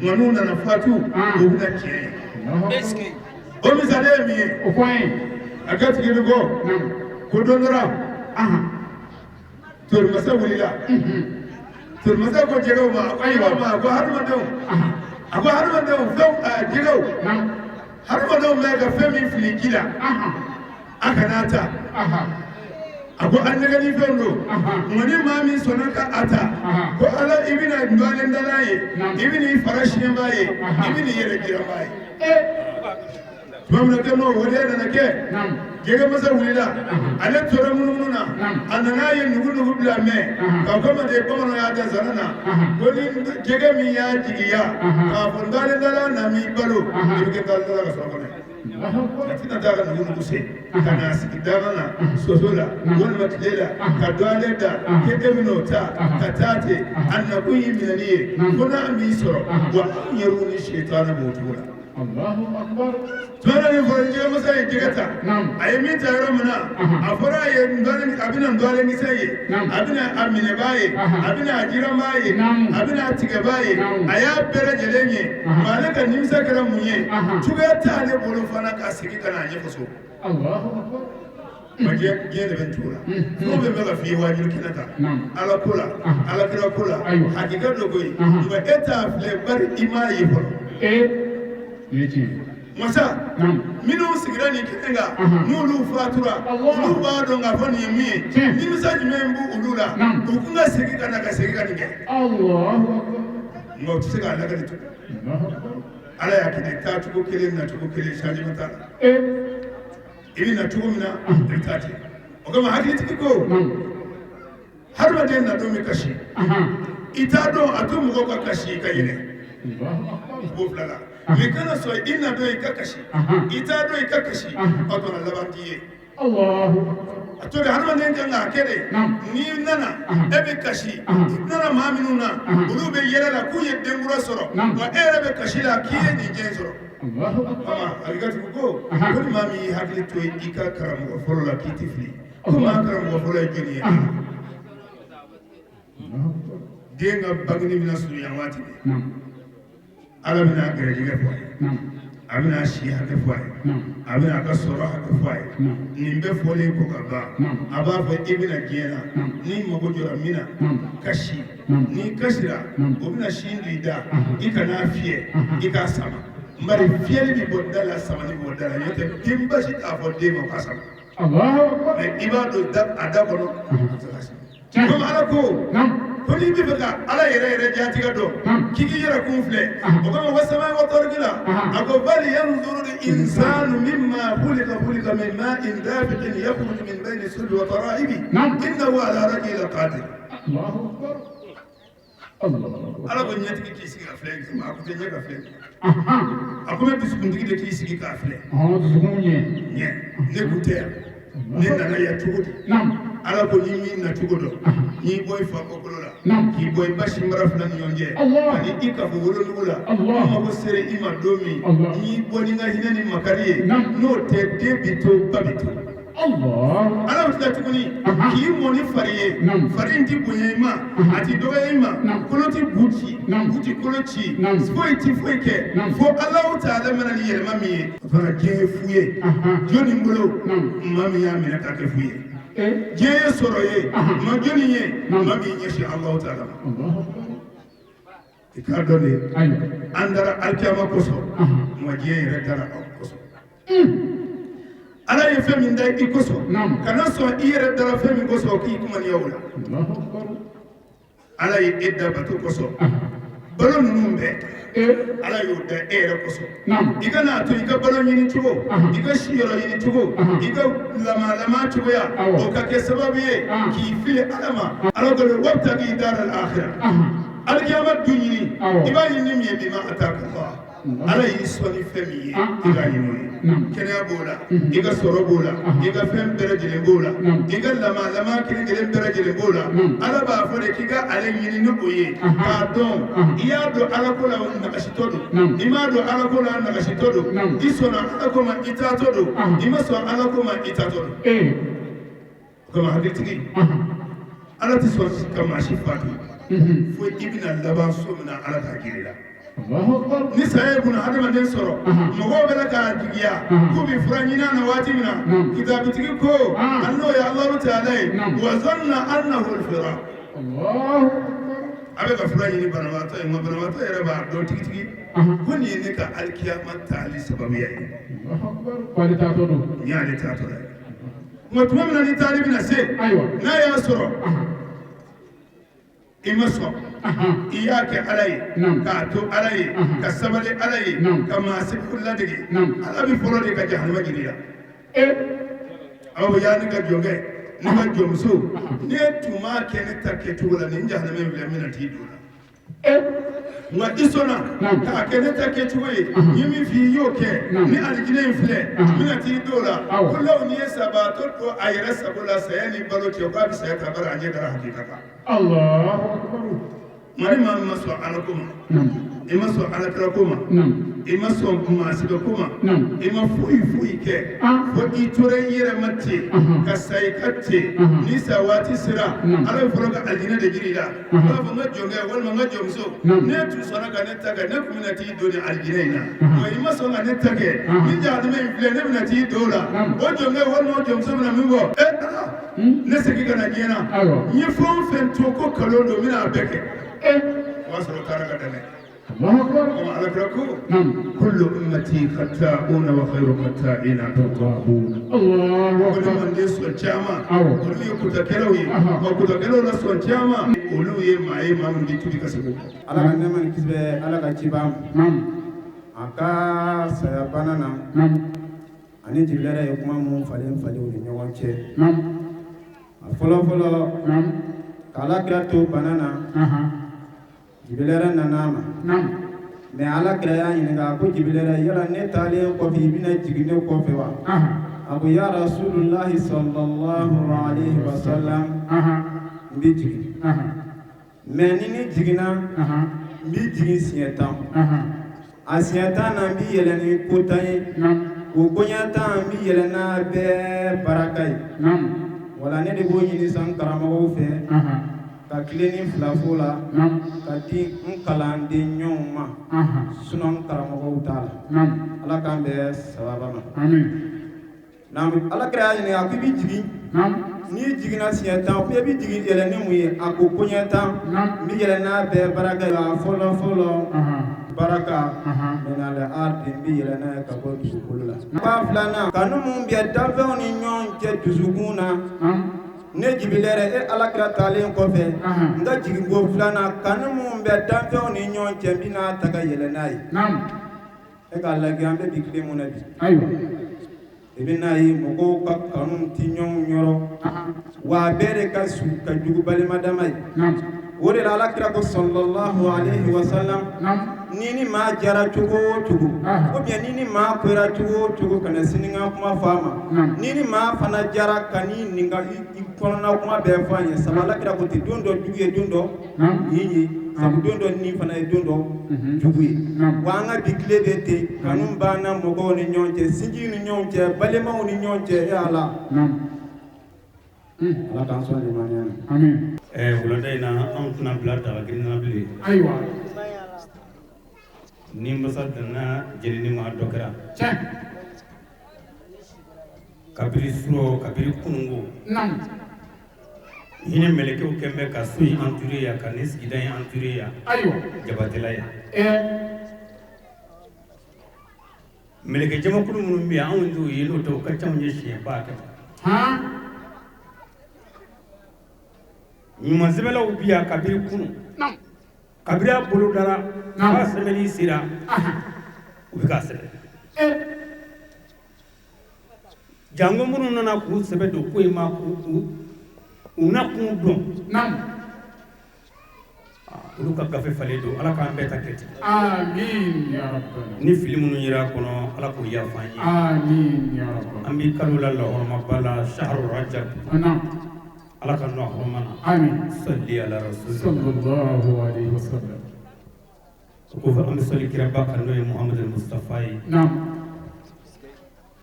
nka n'u nana fatu, o bɛna tiɲɛ ye. O misali ye min ye, a ka tigi ko ko don dɔ la, torimasa wulila. Torimasa ko jɛgɛw ma, a ko ayiwa ma, a ko hadamadenw, a ko hadamadenw fɛnw, jɛgɛw, hadamadenw bɛ ka fɛn min fili ji la. A kana ta. A ko an nɛgɛni fɛn don. Nka ni maa min sɔnna ka a ta, ko Ala i bɛna dɔgɔlendala ye, i bɛna i fara siɲɛba ye, i bɛna i yɛrɛ jiranba ye. Tuma min na kɛ n'o waleya nana kɛ, jɛgɛ masa wulila, ale tora munumunu na, a nana ye nugu bila mɛ, k'a fɔ ma de bamananw y'a da zana na, ko ni jɛgɛ min y'a jigiya, k'a fɔ dɔgɔlendala na m'i balo, i bɛ kɛ dɔgɔlendala ka sɔrɔ kɔnɔ. A tɛna taa ka nugu se ka na sigi daga na soso la walima tile la ka dɔgɔlen da k'e bɛn'o ta ka taa ten, a nakun y'i minɛli ye fo n'a m'i sɔrɔ, wa anw yɛrɛw ni sitana b'o cogo la. Tuma min fɔra jɛgɛ masa ye jɛgɛ ta, a ye min ta yɔrɔ min na, a fɔra a ye a bɛna dɔgɔlenkisɛ ye, a bɛna a minɛbaa ye, a bɛna a jiranbaa ye, a bɛna a tigɛbaa ye, a y'a bɛɛ lajɛlen ye. Nka ale ka nimisa kɛra mun ye? Cogoya t'ale bolo fana ka segin ka n'a ɲɛfɔ so. Diɲɛ de bɛ nin cogo la. N'o bɛ mɛn ka f'i ye wajibi kɛnɛ kan, Ala ko la, Ala kira ko la, hakika dɔ ko ye, nka e t'a filɛ bari i m'a ye fɔlɔ. Masa minnu sigira nin kɛnɛ kan, n'olu fatura, olu b'a dɔn k'a fɔ nin ye min ye, nimisa jumɛn b'u olu la, u kun ka segin ka na ka segin ka nin kɛ. Nka u tɛ se k'a lakali tugun. Ala y'a kɛ ten, taacogo kelen nacogo kelen, changement t'a la. I bɛ na cogo min na, i bɛ taa ten. O kama hakilitigi ko, hadamaden na don bɛ kasi, i t'a dɔn a to mɔgɔw ka kasi i ka yɛlɛ. B'o fila la. Mais kana sɔn i na don i ka kasi, i t'a dɔn i ka kasi, o tuma laban t'i ye. A to de hadamaden kan k'a kɛ de, n'i nana e bɛ kasi, i nana maa minnu na, olu bɛ yɛlɛ la k'u ye denkura sɔrɔ, nka e yɛrɛ bɛ kasi la k'i ye nin diɲɛ sɔrɔ. Hakikatigiw ko, ko ni maa min y'i hakili to i ka karamɔgɔ fɔlɔ la k'i tɛ fili, ko maa karamɔgɔ fɔlɔ ye jɔnni ye? Den ka bangeni bɛna surunya waati bɛɛ. Ala bɛna a garijɛgɛ fɔ a ye, a bɛna a si hakɛ fɔ a ye, a bɛna a ka sɔrɔ hakɛ fɔ a ye. Nin bɛɛ fɔlen kɔ ka ban, a b'a fɔ i bɛna diɲɛ na, n'i mago jɔra min na, kasi, n'i kasira, o bɛna sin don i da, i kan'a fiyɛ, i k'a sama. Bari fiyɛli bɛ bɔ da la, samani bɛ bɔ da la, n'o tɛ den basi t'a fɔ den ma k'a sama. Mais i b'a don a da kɔnɔ, a bɛ se ka sama. Komi Ala ko, ko n'i bɛ fɛ ka Ala yɛrɛ yɛrɛ jatigɛ dɔn, k'i k'i yɛrɛ kun filɛ, o kama wasama wa tariki la, a ko bal yanzuru al-insanu mimma khuliqa khuliqa min ma'in dafiqin yakhruju min bayni sulbi wa tara'ibi innahu ala raj'ihi laqadir. Ala ko ɲɛtigi k'i sigi ka filɛ, a ko tɛ ɲɛ ka filɛ, a ko bɛ dusukuntigi de k'i sigi k'a filɛ. Ɲɛ ne kun tɛ yan, ne nana yan cogo di? Ala ko ni min nacogo dɔn, n'i bɔ i fa kɔkolo la, k'i bɔ i ba sinbara fila ni ɲɔgɔn cɛ, ani i kafo wolonugu la, n mago sera i ma don min, n'i bɔ ni n ka hinɛ ni makari ye, n'o tɛ den bi to ba bi to. Ala bɛ tila tuguni k'i mɔ ni fari ye, fari in ti bonya i ma, a ti dɔgɔya i ma, kolo ti bu ci, bu ti kolo ci, foyi ti foyi kɛ, fo Alahu taala mana ni yɛlɛma min ye. O fana diɲɛ ye fu ye, jɔnni bolo maa min y'a minɛ k'a kɛ fu ye. Diɲɛ ye sɔrɔ ye, ma jɔnni ye, maa min ɲɛsin Alahu taala ma. I k'a dɔn de, an dara alikiyama kosɔn, nka diɲɛ yɛrɛ dara aw kosɔn. Ala ye fɛn min da i kosɔn, kana sɔn i yɛrɛ dara fɛn min kosɔn k'i kumaniya o la. Ala ye e da bato kosɔn, balo ninnu bɛɛ Ala y'o da e yɛrɛ kosɔn. I kana to i ka balo ɲini cogo, i ka si yɔrɔ ɲini cogo, i ka lamalama cogoya, o ka kɛ sababu ye k'i fili Ala ma. Ala ko wabtagi dar al-akhirah, alikiyama du ɲini, i b'a ɲini ni min ye, bima ataka Allah. Ala y'i sɔn ni fɛn min ye, i k'a ɲini o ye. Kɛnɛya b'o la, i ka sɔrɔ b'o la, i ka fɛn bɛɛ lajɛlen b'o la, i ka lamalama kelen kelen bɛɛ lajɛlen b'o la. Ala b'a fɔ de k'i ka ale ɲini ni o ye, k'a dɔn i y'a dɔn Ala ko la nagasitɔ don, i m'a dɔn Ala ko la nagasitɔ don, i sɔnna Ala ko ma i taatɔ don, i ma sɔn Ala ko ma i taatɔ don. O kama hakilitigi, Ala tɛ sɔn ka maa si fatu fo i bɛna laban so min na, Ala k'a jira i la. Ni saya ye buna hadamaden sɔrɔ, mɔgɔw bɛ k'a jigiya k'u bɛ fura ɲini a na waati min na, kitabutigi ko a n'o ye Alahu taala ye, wa zanna annahu al-firaq. A bɛ ka fura ɲini banabaatɔ ye, nka banabaatɔ yɛrɛ b'a dɔn tigitigi ko nin ye ne ka alikiyama taali sababuya ye. Nin y'ale taatɔ la ye. Nka tuma min na ni taali bɛna se, n'a y'a sɔrɔ i ma sɔn, i y'a kɛ Ala ye, k'a to Ala ye, ka sabali Ala ye, ka maa seko ladege, Ala bɛ fɔlɔ de ka jahanama jiri i la. Aw yaa ne ka jɔnkɛ, ne ka jɔnmuso, ne tun m'a kɛ ne ta kɛcogo la, nin jahanama in filɛ, n bɛna t'i don la. Nka i sɔnna k'a kɛ ne ta kɛcogo ye, n ye min f'i ye i y'o kɛ, ni alijinɛ in filɛ, n bɛna t'i don la. Ko law n'i ye sabaatɔ to a yɛrɛ sago la, saya ni balo cɛ, k'a bɛ saya ta, bari a ɲɛ dara hakika kan. Nka ni maa min ma sɔn Ala ko ma, i ma sɔn Ala kira ko ma, i ma sɔn maasibɛ ko ma, i ma foyi foyi kɛ, fo i tora i yɛrɛ ma ten, ka sa i ka ten, ni sa waati sera, Ala bɛ fɔlɔ ka alijinɛ de jira i la. U b'a fɔ n ka jɔnkɛ walima n ka jɔnmuso, ne tun sɔnna ka ne ta kɛ, ne tun bɛna t'i don nin alijinɛ in na, nka i ma sɔn ka ne ta kɛ, ni jahanama in filɛ, ne bɛna t'i don o la. O jɔnkɛ walima o jɔnmuso bɛna min fɔ, e Ala, ne segin ka na diɲɛ na, n ye fɛn o fɛn to ko nkalon don, n bɛna a bɛɛ kɛ. O b'a sɔrɔ o taara ka dɛmɛ. Ala kira ko kullu ummati khata'una wa khayru khata'ina tawwabun. Ko ne manden sɔn caman, olu ye kutakɛlaw ye, wa kutakɛlaw la sɔn caman, olu ye maa ye, maa minnu bɛ tubi ka segin o kɔ. Ala ka nɛɛma ni kisi bɛ Ala ka ciba ma, a ka saya bana na, ani Jibirila yɛrɛ ye kuma mun falen falen u ni ɲɔgɔn cɛ. A fɔlɔ fɔlɔ, k'Ala kira to bana na, Jibirila yɛrɛ nana a ma, mais Ala kira y'a ɲininka ko Jibirila yɛrɛ, yala ne taalen kɔfɛ i bɛna jigin ne kɔfɛ wa? A ko ya Rasulullahi sallallahu alayhi wa sallam, n bɛ jigin, mais ni ne jiginna, n bɛ jigin siɲɛ 10. A siɲɛ 10 na, n bɛ yɛlɛ ni ko 10 ye, o koɲɛ 10 n bɛ yɛlɛ n'a bɛɛ baraka ye. Wala ne de b'o ɲini san karamɔgɔw fɛ, ka tilenni fila fo la, ka di n kalanden ɲɔgɔnw ma, sinon n karamɔgɔw t'a la. Ala k'an bɛn sababa ma. Ala kira y'a ɲininka a ko i bɛ jigin, n'i jiginna siɲɛ 10, ko i bɛ jigin yɛlɛ ni mun ye? A ko koɲɛ 10, n bɛ yɛlɛ n'a bɛɛ baraka ye. A fɔlɔ fɔlɔ, baraka minal ardi, n bɛ yɛlɛ n'a ye ka bɔ dugukolo la. Ba filanan, kanu mun bɛ danfɛnw ni ɲɔgɔn cɛ dusukun na, ne Jibirila yɛrɛ, e Ala kira taalen kɔfɛ, n ka jiginko filanan, kanu mun bɛ danfɛnw ni ɲɔgɔn cɛ, n bɛ n'a ta ka yɛlɛ n'a ye. E k'a lajɛ, an bɛ bi tile mun na bi, i bɛ n'a ye mɔgɔw ka kanu ti ɲɔgɔn yɔrɔ, wa a bɛɛ de ka su ka jugu balima dama ye. O de la Ala kira ko sallallahu alayhi wa sallam, ni ni maa jara cogo o cogo, ou bien ni ni maa koyara cogo o cogo, kana sinikan kuma fɔ a ma. Ni ni maa fana jara, ka n'i nin ka i kɔnɔna kuma bɛɛ fɔ a ye. Sabu Ala kira ko ten, don dɔ jugu ye, don dɔ nin ye, sabu don dɔ nin fana ye don dɔ jugu ye. Wa an ka bi tile bɛ ten, kanu banna mɔgɔw ni ɲɔgɔn cɛ, sinjiw ni ɲɔgɔn cɛ, balimaw ni ɲɔgɔn cɛ. E Ala, Ala k'an sɔn limaniya na. Wulada in na, anw tɛna bila daga girin na bilen. Ayiwa. Ni masa danna jenini ma, dɔ kɛra. Kabiri surɔ, kabiri kunungo, hinɛ mɛlɛkɛw kɛn bɛ ka so in entouré yan, ka nin sigida in entouré yan. Jabatela yan. Mɛlɛkɛ jamakulu minnu bɛ yan, anw t'o ye, n'o tɛ u ka ca anw ye siɲɛ ba kɛ. Ɲuman sɛbɛnlaw bi yan kabiri kunun. Kabiri a bolo dara, k'a sɛbɛnni sera, u bɛ k'a sɛbɛn. Jango minnu nana k'u sɛbɛn don ko in ma, k'u u na kun dɔn, olu ka gafe falen don. Ala k'an bɛɛ ta kɛ ten. Ni fili minnu yera a kɔnɔ, Ala k'o yafa an ye. An bɛ kalo la lahɔrɔmaba la, shahru rajab. Ala ka nɔ hɔrɔma na. Salli ala rasul. Sallallahu alayhi wa sallam. O kɔfɛ, an bɛ sɔli kiraba kan, n'o ye Muhamadu Mustafa ye.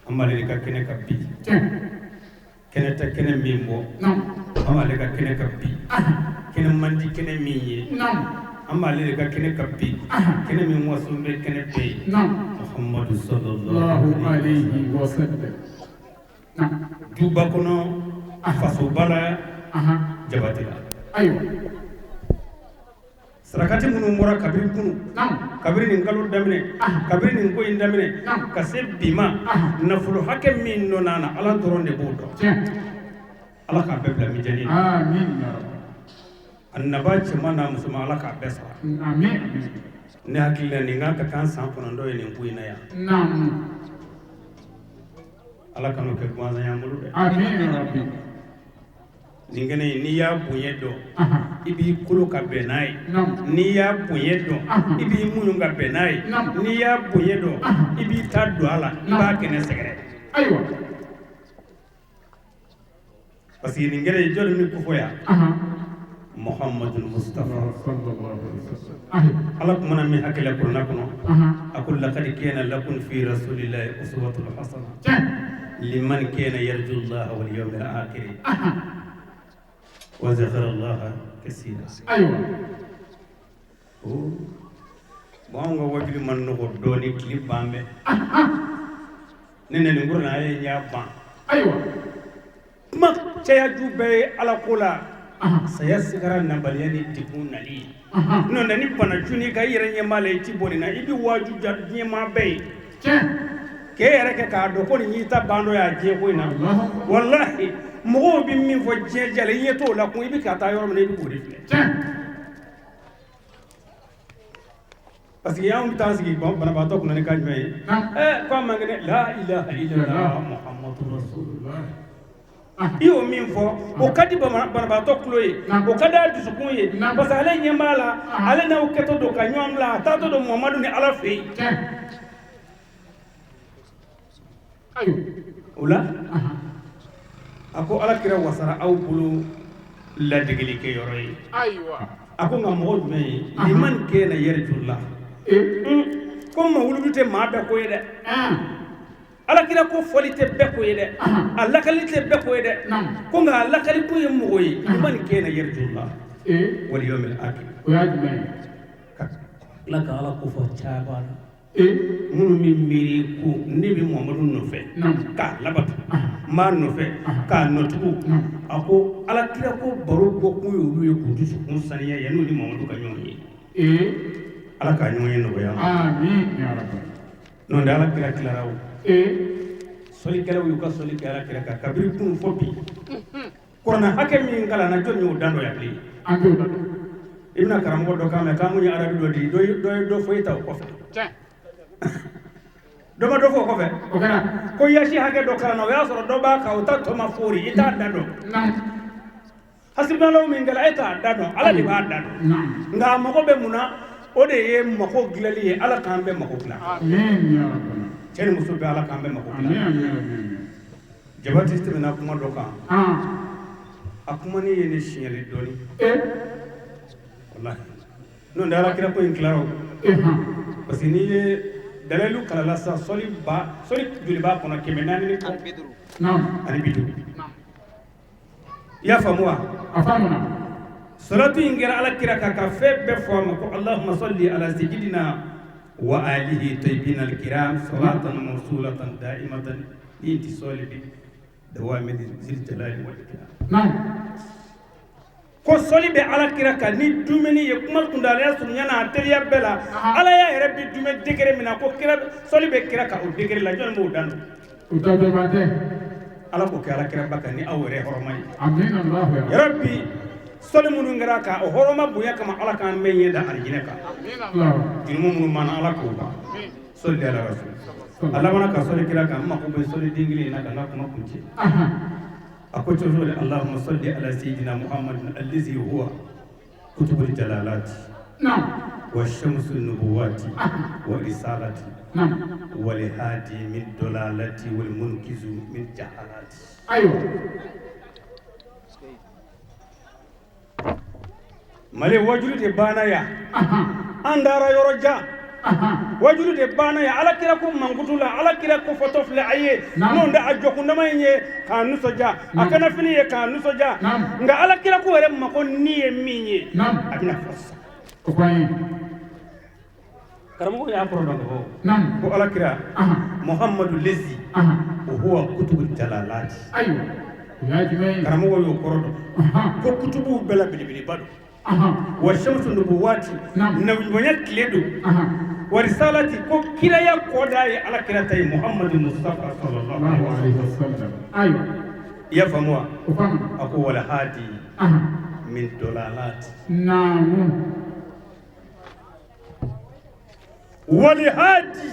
An b'ale de ka kɛnɛ kan bi. Kɛnɛ tɛ kɛnɛ min bɔ, an b'ale ka kɛnɛ kan bi. Kɛnɛ man di kɛnɛ min ye, an b'ale de ka kɛnɛ kan bi. Kɛnɛ min waso bɛ kɛnɛ bɛɛ ye, Muhamadu sallallahu alayhi wa sallam. Duba kɔnɔ, fasoba la, Jabate la. Ayiwa. Sarakati minnu bɔra kabiri kunu, kabiri nin kalo daminɛ, kabiri nin ko in daminɛ ka se bi ma, nafolo hakɛ min nɔ na, Ala dɔrɔn de b'o dɔn. Ala k'a bɛɛ bila mijani na. A naba cɛman n'a musoman, Ala k'a bɛɛ sara. Ne hakili la nin kan ka kan san 9 ye nin ko in na yan. Ala kan'o kɛ gansan y'an bolo dɛ. Nin kɛnɛ in, n'i y'a bonya dɔn, i b'i kolo ka bɛn n'a ye. N'i y'a bonya dɔn, i b'i muɲu ka bɛn n'a ye. N'i y'a bonya dɔn, i b'i ta don a la, i b'a kɛnɛ sɛgɛrɛ. Ayiwa. Parce que nin kɛnɛ in, jɔnni bɛ kofɔ yan? Muhammadu Mustafa. Ala kumana min hakɛ la kuranɛ kɔnɔ, a ko laqad kana lakum fi rasulillahi uswatun hasana liman kana yarju Allaha wal yawmal akhir wa zakara Allaha kaseera. Ayiwa. Bon, anw ka wajuli man nɔgɔ dɔɔni, tile ban bɛɛ. Ne nana nin kuranɛ ye n y'a ban. Ayiwa. Kuma caya ju bɛɛ ye Ala ko la. Saya sigara nabaliya ni degun nali ye. N'o tɛ ni bana jun'i kan, i yɛrɛ ɲɛ b'a la, i ti bɔ nin na, i bɛ waaju ja diɲɛmaa bɛɛ ye. K'e yɛrɛ kɛ k'a dɔn ko nin y'i ta ban dɔ ye a diɲɛ ko in na. Walahi, mɔgɔw bɛ min fɔ diɲɛ jala, i ɲɛ t'o la kun, i bɛ ka taa yɔrɔ min na, i bɛ k'o de filɛ. Parce que anw bɛ taa sigi banabaatɔ kunna ni kan jumɛn ye? K'a man kɛnɛ, la ilaha illallah Muhammadu rasulullah. I y'o min fɔ, o ka di banabaatɔ tulo ye, o ka di a dusukun ye, parce que ale ɲɛ b'a la, ale n'aw kɛtɔ don ka ɲɔgɔn bila, a taatɔ don Muhamadu ni Ala fɛ yen. O la, a ko Ala kira wasara aw bolo ladegeli kɛ yɔrɔ ye. A ko nka mɔgɔ jumɛn ye? Liman kana yarjullah. Ko mawuludu tɛ maa bɛɛ ko ye dɛ. Ala kira ko fɔli tɛ bɛɛ ko ye dɛ. A lakali tɛ bɛɛ ko ye dɛ. Ko nka a lakali ko ye mɔgɔ ye. Liman kana yarjullah wal yawmil akhir. O y'a jumɛn ye? Ala ka Ala ko fɔ caman na. Minnu bɛ miiri ko ne bɛ Muhamadu nɔfɛ k'a labato, n b'a nɔfɛ k'a nɔtugu. A ko Ala kira ko baro bɔ kun ye olu ye k'u dusukun saniya yanni u ni Muhamadu ka ɲɔgɔn ye. Ala k'a ɲɔgɔn ye nɔgɔya. N'o tɛ Ala kira tilara o. Sɔlikɛlaw y'u ka sɔli kɛ Ala kira kan kabiri kunun fɔ bi. Kuranɛ hakɛ min kalanna, jɔn y'o dan dɔ yan bilen? I bɛna karamɔgɔ dɔ kan mɛn k'an kun ye arabi dɔ di, dɔ ye dɔ fɔ e ta o kɔfɛ. Dɔ ma dɔ fɔ o kɔfɛ. Ko yasi hakɛ dɔ kalanna, o y'a sɔrɔ dɔ b'a kan, o ta tɔ ma foori, i t'a da dɔn. Hasibinalaw min kɛra, e t'a da dɔn, Ala de b'a da dɔn. Nka a mago bɛ mun na? O de ye mako dilanli ye. Ala k'an bɛɛ mako dilan. Cɛ ni muso bɛɛ, Ala k'an bɛɛ mako dilan. Jabati tɛmɛna kuma dɔ kan. A kumani ye ne siɲɛli dɔɔni. Walahi. N'o tɛ Ala kira ko in tilara o. Parce que n'i ye dalilu kalala sisan, sɔli ba sɔli joli b'a kɔnɔ? 400 ni kɔ. Ani 50. I y'a faamu wa? A faamuna. Salatu in kɛra Ala kira kan ka fɛn bɛɛ fɔ a ma ko Allahumma salli ala sayyidina wa alihi tayyibina al-kiram salatan mawsulatan da'imatan intisali bi dawami zil jalali wal ikram. Ko sɔli bɛ Ala kira kan ni dumuni ye, kuma kundalaya surunya n'a teliya bɛɛ la. Ala y'a yɛrɛ bi dumuni degré min na, ko kira sɔli bɛ kira kan o degré la, jɔn b'o dan dɔn? O da dɔn tɛ. Ala k'o kɛ Ala kiraba kan ni aw yɛrɛ hɔrɔma ye. Amiina. Ya Rabbi, sɔli minnu kɛra kan o hɔrɔma bonya kama, Ala k'an bɛɛ ɲɛ da alijinɛ kan. Jurumu minnu b'an na, Ala k'o ban. Sɔli ala rasul. A labanna ka sɔli kira kan, n mako bɛ sɔli den kelen in na ka n ka kuma kuncɛ. A ko cogo di? Allahumma salli ala sayyidina Muhammadin allazi huwa kutubul jalalati wa shamsul nubuwati wa risalati wal hadi min dalalati wal munkizu min jahalati. Ayiwa. Mali wajulu de banna yan. An taara yɔrɔ jan. Wajulu de banna yan. Ala kira ko mankutu la, Ala kira ko fɔtɔ filɛ a ye. N'o tɛ a jɔkundama in ye k'a nisɔndiya, a kanafini ye k'a nisɔndiya. Nka Ala kira ko yɛrɛ mako ni ye min ye, a bɛna fɔ sisan. Karamɔgɔ y'a kɔrɔ dɔn ka fɔ ko Ala kira Muhammadu lezi o huwa kutubu jalalati. Ayiwa. Karamɔgɔ y'o kɔrɔ dɔn ko kutubuw bɛɛ la belebeleba don. Wa shamsu nubuwati, nabiɲumanya tile don. Wa risalati, ko kiraya kɔda ye Ala kira ta ye, Muhammadu Mustafa sallallahu alaihi wasallam. Ayiwa. I y'a faamu wa? O faamu. A ko wal hadi min dolalati. Naamu. Wal hadi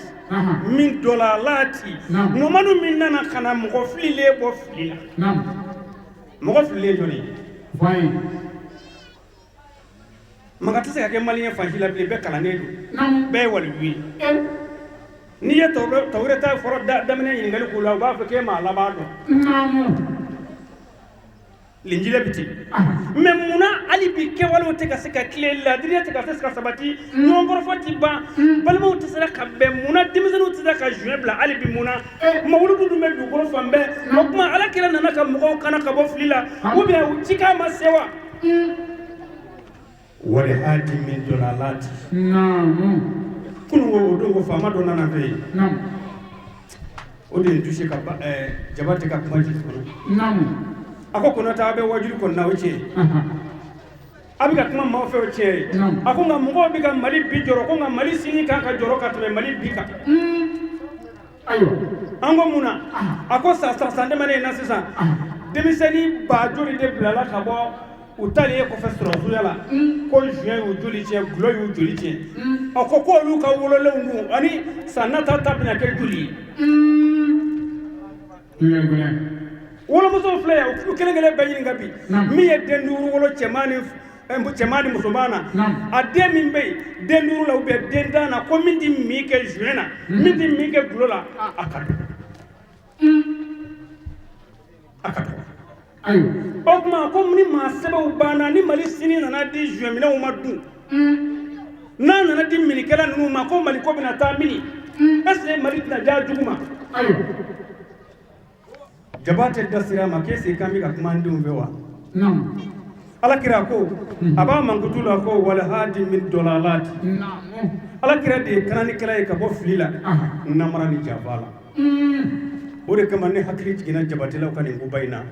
min dolalati. Muhammadu min nana ka na mɔgɔ fililen bɔ fili la. Mɔgɔ fililen jɔn ye? Voyez. Maga tɛ se ka kɛ maliyɛn fan si la bilen, bɛɛ kalannen don, bɛɛ ye waliju ye. N'i ye tawureta fɔlɔ daminɛ ɲininkali k'u la, u b'a fɔ k'e m'a laban dɔn. Linjilɛ bi ten. Mais munna hali bi kɛwalew tɛ ka se ka tilen, laadiriya tɛ ka se ka sabati, ɲɔgɔnkɔrɔfɔ tɛ ban, balimaw tɛ se ka bɛn, munna denmisɛnninw tɛ se ka joint bila hali bi, munna mawuludu dun bɛ dugukolo fan bɛɛ? O tuma Ala kira nana ka mɔgɔw kana ka bɔ fili la, ou bien cikan ma se wa? Wal hadi min dolalati. Naamu. Kunun ko o don ko faama dɔ nana fɛ yen. Naamu. O de ye n touché ka Jabate ka kuma jigin kɔnɔ. Naamu. A ko Konate, a bɛ wajuli kɔni na, o tiɲɛ ye. A bɛ ka kuma maaw fɛ, o tiɲɛ ye. A ko nka mɔgɔw bɛ ka Mali bi jɔrɔ, ko nka Mali sini kan ka jɔrɔ ka tɛmɛ Mali bi kan. Ayiwa. An ko mun na? A ko san tɛmɛnen in na sisan, denmisɛnnin ba joli de bilala ka bɔ u taalen kɔfɛ sɔrɔsuya la, ko joint y'u joli tiɲɛ, gulɔ y'u joli tiɲɛ. A ko k'olu ka wololenw dun ani san nata ta bɛna kɛ joli ye? Wolomusow filɛ yan, u kelen kelen bɛɛ ɲininka bi, min ye den 5 wolo cɛman ni musoman na, a den min bɛ yen den 5 la ou bien den 10 na, ko min tɛ min kɛ joint na, min tɛ min kɛ gulɔ la, a ka dɔgɔ. A ka dɔgɔ. Ayiwa. O tuma ko ni maa sɛbɛw banna, ni Mali sini nana di joint minɛnw ma dun, n'a nana di minikɛla ninnu ma, ko Mali ko bɛna taa mini? Est ce que Mali tɛna diya jugu ma? Ayiwa. Jabate da sira ma k'e se k'an bɛ ka kuma an denw fɛ wa? Naamu. Ala kira ko a b'a mankutu la ko wal hadi min dolalati. Naamu. Ala kira de ye kananikɛla ye ka bɔ fili la, namara ni janfa la. O de kama ne hakili jiginna Jabatelaw ka nin koba in na.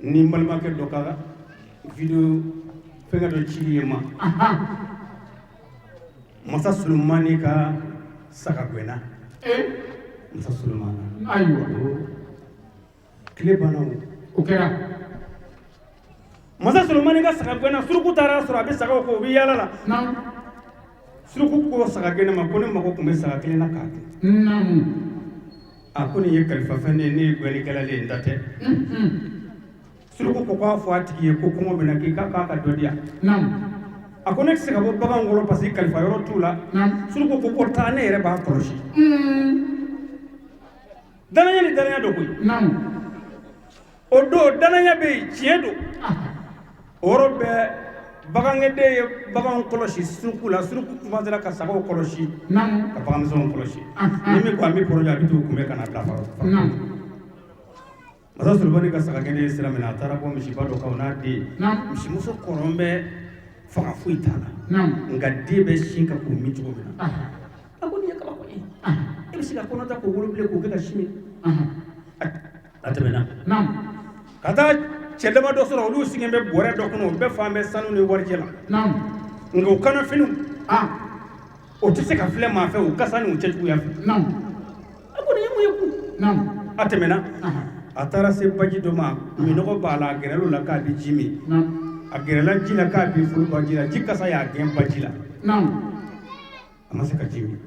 Ni n balimakɛ dɔ ka video fɛnkɛ dɔ cili ye ma. Masa Solomani ka saga gɛnna. Masa Solomani. Ayiwa. Tile banna o. O kɛra. Masa Solomani ka saga gɛnna, suruku taara sɔrɔ a bɛ sagaw kɔ, u bɛ yaala la. Suruku ko saga gɛnna ma ko ne mago tun bɛ saga kelen na k'a kɛ. Naamu. A ko nin ye kalifafɛn de ye, ne ye gɛnnikɛla de ye, n ta tɛ. Suruku ko k'a fɔ a tigi ye ko kɔngɔ bɛ na, k'i k'a ka dɔ di yan. A ko ne tɛ se ka bɔ baganw kɔrɔ parce que kalifa yɔrɔ t'u la. Suruku ko taa, ne yɛrɛ b'a kɔlɔsi. Danaya ni danaya dɔ koyi. O don danaya bɛ yen, tiɲɛ don. O yɔrɔ bɛɛ bagankɛden ye baganw kɔlɔsi suruku la, suruku commencera ka sagaw kɔlɔsi, ka baganmisɛnw kɔlɔsi. Ni min ko a bɛ kɔrɔjɔ, a bɛ t'u kunbɛn ka na bila fara. Masa Solomani ka sagagɛnɛ ye sira minɛ, a taara bɔ misiba dɔ kan o n'a den. Misimuso kɔrɔn bɛ, faga foyi t'a la, nka den bɛ sin ka k'o min cogo min na. A ko nin ye kabako ye. E bɛ se ka kɔnɔ ta k'o wolo bilen k'o kɛ ka sin min. A tɛmɛna. Ka taa cɛ dama dɔ sɔrɔ, olu sigilen bɛ bɔrɛ dɔ kɔnɔ, u bɛɛ fan bɛ sanu ni warijɛ la. Nka u kanafiniw, o tɛ se ka filɛ maa fɛ, u kasa ni u cɛjuguya fɛ. A ko nin ye mun ye kun? A tɛmɛna. A taara se baji dɔ ma, minɔgɔ b'a la, a gɛrɛl'o la k'a bɛ ji min. A gɛrɛla ji la k'a bɛ folo bɔ ji la, ji kasa y'a gɛn baji la. A ma se ka ji min.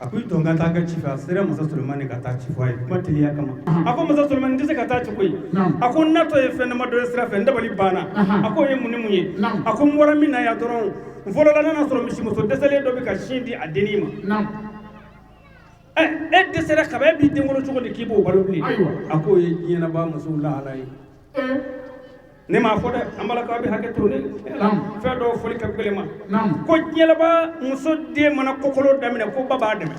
A ko i tɔ n ka taa ka ci fɛ, a sera Masa Solomani ka taa ci fɔ a ye, kuma teliya kama. A ko Masa Solomani, n tɛ se ka taa ci koyi. A ko n natɔ ye fɛn damadɔ ye sira fɛ, n dabali banna. A ko o ye mun ni mun ye? A ko n bɔra min na yan dɔrɔn, n fɔlɔla nana sɔrɔ misimuso dɛsɛlen dɔ bɛ ka sin di a dennin ma. E dɛsɛra kaban, e b'i den wolo cogo di k'i b'o balo bilen? A k'o ye diɲɛlabaa musow lahala ye. Ne m'a fɔ dɛ, an balakaw bɛ hakɛ to ne fɛn dɔw fɔli ka gɛlɛn ma. Ko diɲɛlabaa muso den mana kokolo daminɛ, ko ba b'a dɛmɛ.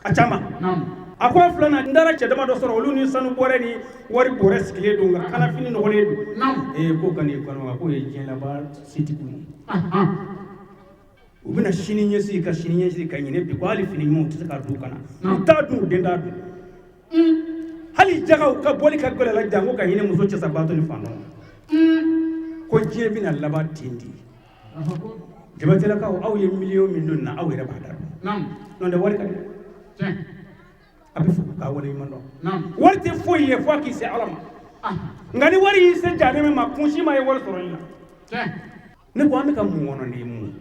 A caman. A ko filanan, n taara cɛ dama dɔ sɔrɔ, olu ni sanu bɔrɛ ni wari bɔrɛ sigilen don, nka kanafini nɔgɔlen don. Ee ko ka n'i kɔnɔ, k'o ye diɲɛlabaa setigiw ye. U bɛna sini ɲɛsigi ka sini ɲɛsigi ka ɲinɛ bi ko hali fini ɲumanw tɛ se ka don u kana. U t'a dun, u den t'a dun. Hali Hali jagaw ka bɔli ka gɛlɛn la janko ka hinɛ muso cɛsabaatɔ ni fantanw. Ko diɲɛ bɛna laban ten de. Jabatelakaw, aw ye miliyɔn min don na, aw yɛrɛ b'a da dɔn. N'o tɛ, wari ka di, a bɛ fɔ k'a waleɲuman dɔn. Wari tɛ foyi ye fo a k'i se Ala ma. Nka ni wari y'i se jahanama ma, kun si ma ye wari sɔrɔli la. Ne ko an bɛ ka mun kɔnɔ nin ye mun?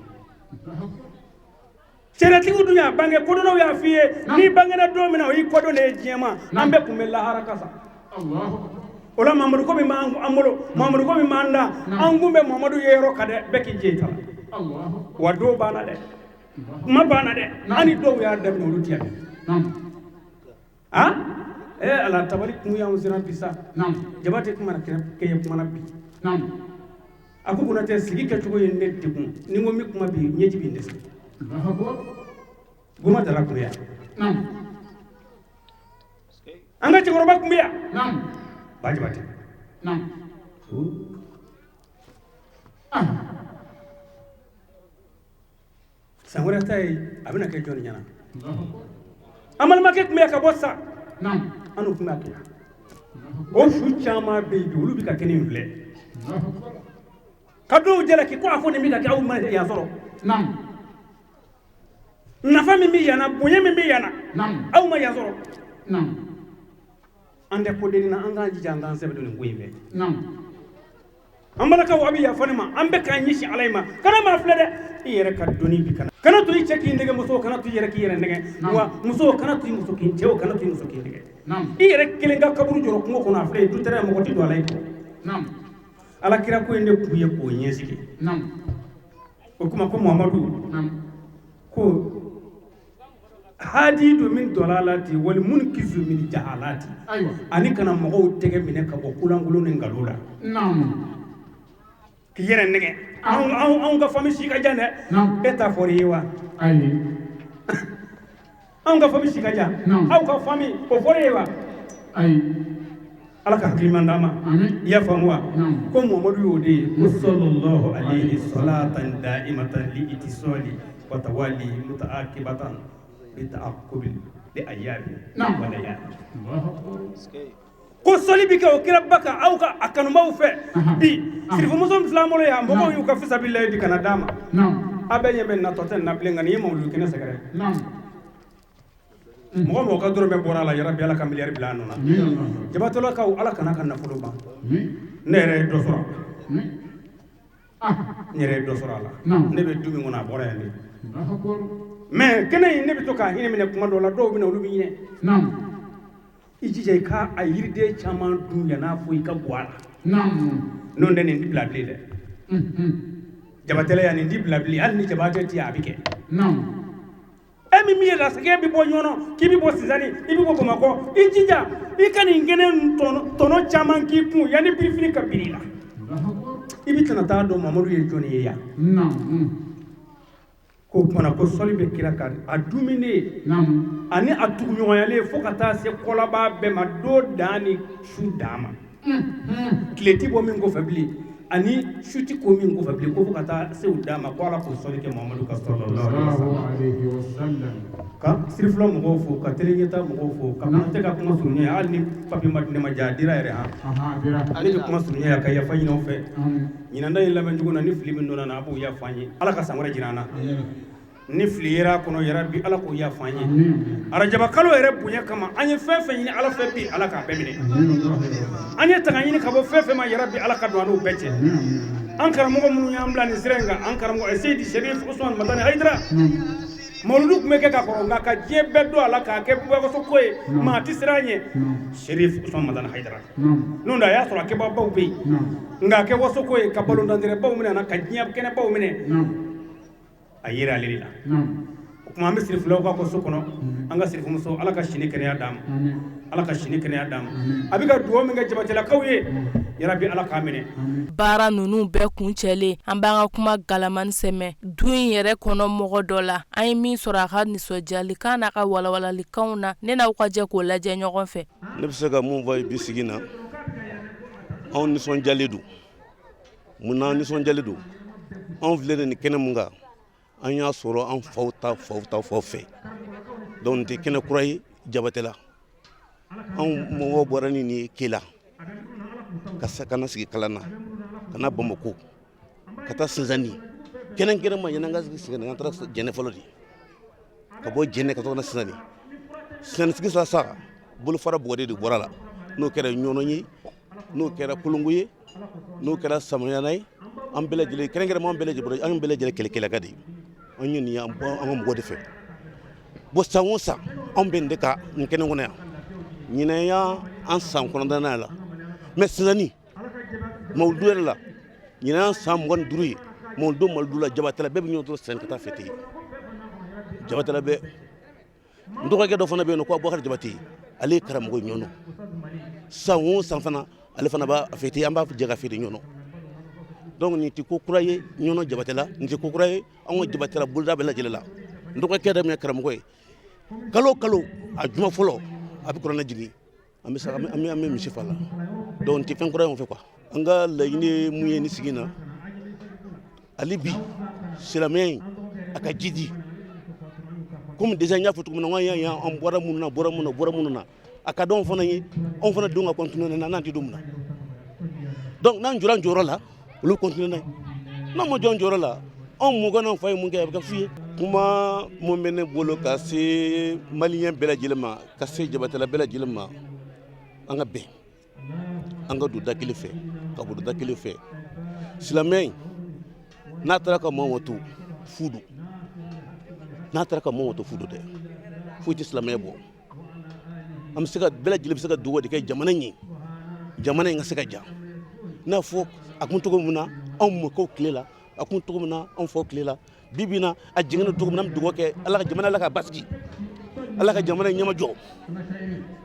Sariyatigiw dun y'a bange, kodɔnnaw y'a f'i ye, n'i bangena don min na, o y'i kɔdon de ye diɲɛ ma. An bɛɛ kun bɛ lahara kasa. O la, Mamadu ko min b'an bolo, Mamadu ko min b'an da, an kun bɛ Mamadu ye yɔrɔ ka dɛ, bɛɛ k'i jɛ i ta la. Wa dɔw banna dɛ, kuma banna dɛ, an ni dɔw y'a daminɛ, olu ti yan dɛ. Ah, Ala, tabali kun y'anw siran bi sa. Jabate kuma na kɛɲɛ kuma na bi. A ko Konatɛ, sigi kɛcogo ye ne degun. Ni n ko n bɛ kuma bi, ɲɛji bɛ n dɛsɛ. Goma Dara kun bɛ yan, an ka cɛkɔrɔba kun bɛ yan, Ba Jabate. San wɛrɛ ta ye, a bɛna kɛ jɔnni ɲɛna? An balimakɛ tun bɛ yan ka bɔ sa, an n'u tun b'a kɛ yan. O su caman bɛ yen bi, olu bɛ ka kɛnɛ in filɛ ka dɔw jalaki ko a fɔ nin bɛ ka kɛ, aw ma yan sɔrɔ. Nafa min bɛ yan na, bonya min bɛ yan na, aw ma yan sɔrɔ. An tɛ ko deli na, an k'an jija, an k'an sɛbɛ don nin ko in fɛ. An balakaw, a bɛ yafa ne ma, an bɛ k'an ɲɛsin Ala ma. Kana maa filɛ dɛ, i yɛrɛ ka dɔnni bi kana. Kana to i cɛ k'i nɛgɛ, muso kana to i yɛrɛ k'i yɛrɛ nɛgɛ. Wa muso kana to i muso k'i cɛw kana to i muso k'i nɛgɛ. I yɛrɛ kelen ka kaburu jɔrɔ kungo kɔnɔ, a filɛ du tɛrɛ, mɔgɔ tɛ don a la i kɔ. Ala kira ko in de kun ye k'o ɲɛsigi. O kuma ko Muhamadu ko hadi don min dalalati wali munkizu min jahalati, ani kana mɔgɔw tɛgɛ minɛ ka bɔ kolankolon ni nkalon la k'i yɛrɛ nɛgɛ. Anw ka famille si ka jan dɛ, e ta fɔra i ye wa? Anw ka famille si ka jan, aw ka famille o fɔra e ye wa? Ala ka hakili ɲuman d'an ma. I y'a faamu wa? Ko Muhamadu y'o de ye ko sallallahu alayhi salatan da'imatan li itisali wa tawali mutaakibatan bi ta'aqubi li ayami wa layali. Ko sɔli bi kɛ o kiraba kan aw ka a kanubaw fɛ. Bi sirifumuso min filɛ an bolo yan, mɔgɔw y'u ka fisabilayi di ka na d'a ma. A bɛɛ ɲɛ bɛ natɔ tɛ na bilen, nka nin ye mawuludu kɛnɛ sɛgɛrɛ. Mɔgɔ mɔgɔ ka dɔrɔmɛ bɔra a la, yarabi Ala ka miliyari bila a nɔ na. Jabatɔlakaw, Ala kana ka nafolo ban. Ne yɛrɛ ye dɔ sɔrɔ, n yɛrɛ ye dɔ sɔrɔ a la. Ne bɛ du min kɔnɔ, a bɔra yan de. Mais kɛnɛ in, ne bɛ to k'a hinɛ minɛ kuma dɔw la, dɔw bɛ na, olu bɛ ɲinɛ. I jija i ka a yiriden caman dun yann'a fɔ i ka bɔ a la. N'o tɛ, nin ti bila bilen dɛ. Jabatɛla yan, nin ti bila bilen. Hali ni Jabatɛ ti yan, a bɛ kɛ. E min ye lasigɛ bɛ bɔ Ɲɔnɔ, k'i bɛ bɔ Sinzani, i bɛ bɔ Bamakɔ, i jija i ka nin kɛnɛ tɔnɔ caman k'i kun yanni birifini ka biri i la. I bɛ tɛna taa dɔn Mamadu ye jɔnni ye yan. Ko kumana ko sɔli bɛ kira kan, a dumuni ani a tuguɲɔgɔnyalen fo ka taa se kɔlaba bɛɛ ma, don dan ni su dan ma, tile ti bɔ min kɔfɛ bilen ani su ti ko min kɔfɛ bilen, ko fo ka taa se u dan ma, ko Ala k'o sɔli kɛ Mamadu kan sallallahu alaihi wasallam. Ka sirifila mɔgɔw fo, ka télé ɲɛta mɔgɔw fo, ka Konatɛ ka kuma surunya, hali ni papier ma di ne ma, ja a dira yɛrɛ. Han, ne bɛ kuma surunya ka yafa ɲini aw fɛ. Ɲinan ta in labɛn cogo na, ni fili min donna na, a b'o yafa an ye. Ala ka san wɛrɛ jira an na. Ni fili yera a kɔnɔ, yarabi Ala k'o yafa an ye. Arajaba kalo yɛrɛ bonya kama, an ye fɛn fɛn ɲini Ala fɛ bi, Ala k'a bɛɛ minɛ. An ye tanga ɲini ka bɔ fɛn fɛn ma, yarabi Ala ka don an n'o bɛɛ cɛ. An karamɔgɔ minnu y'an bila nin sira in kan, an karamɔgɔ Seyidi Sherif Usman Madani Hayidara, mawuludu tun bɛ kɛ ka kɔrɔ, nka ka diɲɛ bɛɛ don a la k'a kɛ bubagaso ko ye, maa tɛ siran ɲɛ, Sherif Usman Madani Hayidara. N'o tɛ, a y'a sɔrɔ a kɛbaabaw bɛ yen, nka a kɛ waso ko ye ka balontanterɛbaw minɛ na, ka diɲɛ kɛnɛbaw minɛ, a yera ale de la. O tuma, an bɛ sirifilaw ka so kɔnɔ, an ka sirifumuso, Ala ka sini kɛnɛya d'a ma, Ala ka sini kɛnɛya d'a ma. A bɛ ka dugawu min kɛ Jabatelakaw ye, yarabi Ala k'a minɛ. Baara ninnu bɛɛ kuncɛlen, an b'an ka kuma galamani sɛmɛ du in yɛrɛ kɔnɔ mɔgɔ dɔ la. An ye min sɔrɔ a ka nisɔndiyalikan n'a ka walawalalikanw na, ne n'aw ka jɛ k'o lajɛ ɲɔgɔn fɛ. Ne bɛ se ka mun fɔ bi sigi na, anw nisɔndiyalen don. Mun na nisɔndiyalen don? Anw filɛ nin kɛnɛ mun kan, an y'a sɔrɔ an faw ta faw ta faw fɛ. Donc nin tɛ kɛnɛ kura ye Jabatɛla. Anw mɔgɔw bɔra ni nin ye Kela ka na sigi kalan na, ka na Bamako, ka taa Sinzani. Kɛrɛnkɛrɛnma yanni an ka sigi, an taara Jɛnɛ fɔlɔ de, ka bɔ Jɛnɛ ka na Sinzani. Sinzani sigi sa bolofara bɔgɔden de bɔra la, n'o kɛra Ɲɔnɔ ye, n'o kɛra Kolongo ye, n'o kɛra Samayana ye. An bɛɛ lajɛlen, kɛrɛnkɛrɛnma an bɛɛ lajɛlen, an bɛɛ lajɛlen kɛlɛkɛlaka de ye. An ye nin ye, an ka mɔgɔ de fɛ. Bon, san o san anw bɛ nin de ka nin kɛnɛ kɔnɔ yan. Ɲinɛ y'an san 9nan la, mais Sinzani mawuludu yɛrɛ la, ɲinɛ y'an san 25 ye. Mawuludu mawuludu la, Jabatɛla bɛɛ bɛ ɲɔgɔn sɔrɔ Sinzani ka taa fêter Jabatɛla bɛɛ. N dɔgɔkɛ dɔ fana bɛ yen nɔ ko Abubakar Jabate, ale ye karamɔgɔ ye Ɲɔnɔ. San o san fana ale fana b'a fêter, an b'a jɛ ka fêter Ɲɔnɔ. Donc nin tɛ ko kura ye Ɲɔnɔ Jabatɛla, nin tɛ ko kura ye anw ka Jabatɛla boloda bɛɛ lajɛlen la. N dɔgɔkɛ yɛrɛ min ye karamɔgɔ ye, kalo o kalo a juma fɔlɔ a bɛ kuranɛ jigin, an bɛ an bɛ misi fa la. Donc nin tɛ fɛn kura ye anw fɛ quoi. An ka laɲini ye mun ye nin sigi in na hali bi, silamɛya in a ka jidi. Komi déjà n y'a fɔ cogo min na, an y'a an bɔra minnu na, bɔra minnu na, bɔra minnu na, a ka d'anw fana ye, anw fana denw ka continuer n'a n'an tɛ don min na. Donc n'an jɔra an jɔyɔrɔ la, olu continuer n'a ye. N'an ma jɔ an jɔyɔrɔ la, anw mɔkɛ n'an fa ye mun kɛ, a bɛ kɛ fu ye. Kuma mun bɛ ne bolo ka se maliyɛn bɛɛ lajɛlen ma, ka se Jabatɛla bɛɛ lajɛlen ma, an ka bɛn, an ka don da kelen fɛ, ka bɔ da kelen fɛ. Silamɛ in n'a taara ka maaw to fu don, n'a taara ka maaw to fu don dɛ, foyi tɛ silamɛya bɔ. An bɛ se ka bɛɛ lajɛlen bɛ se ka dugawu de kɛ jamana in ye, jamana in ka se ka ja n'a fɔ a kun cogo min na anw mɔkɛw tile la, a kun cogo min na anw faw tile la. Bi bi in na a jiginnen cogo min na, an bɛ dugawu kɛ Ala ka jamana, Ala ka basigi, Ala ka jamana in ɲɛmajɔ.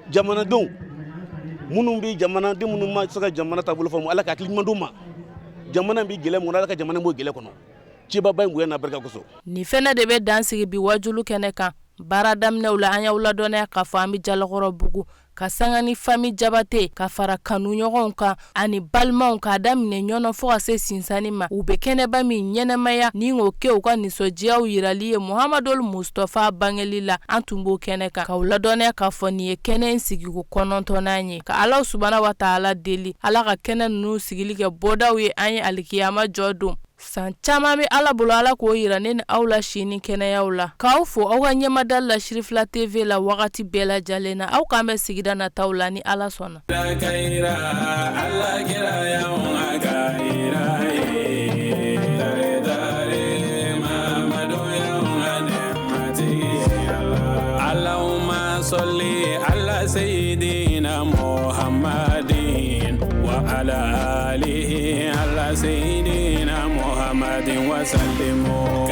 Jamanadenw minnu bɛ jamanaden minnu ma se ka jamana taabolo faamu, Ala ka hakili ɲuman d'u ma. Jamana bɛ gɛlɛya mun na, Ala ka jamana bɔ gɛlɛya kɔnɔ, cibaba in bonya n'a barika kosɔn. Nin fɛnɛ de bɛ dan sigi bi wajulu kɛnɛ kan. Baara daminɛw la, an y'aw ladɔnniya k'a fɔ an bɛ Jalakɔrɔbugu ka sanga ni famille Jabate ka fara kanuɲɔgɔnw kan ani balimaw, k'a daminɛ Ɲɔnɔ fo ka se Sinsani ma. U bɛ kɛnɛba min ɲɛnɛmaya ni k'o kɛ u ka nisɔndiyaw yirali ye Muhamadul Mustapha bangeli la, an tun b'o kɛnɛ kan k'aw ladɔnniya k'a fɔ nin ye kɛnɛ in sigiko 9nan ye. Ka Ala subahana wa taala deli, Ala ka kɛnɛ ninnu sigili kɛ bɔdaw ye an ye alikiyama jɔ don. San caman bɛ Ala bolo, Ala k'o yira ne ni aw la si ni kɛnɛyaw la. K'aw fo aw ka ɲɛmadali la Sirifila TV la wagati bɛɛ lajɛlen na. Aw k'an bɛn sigida nataw la ni Ala sɔnna. Sɔli ala seyidina Muhammadin wa ala alihi ala seyidina Muhammadin wa sallimu.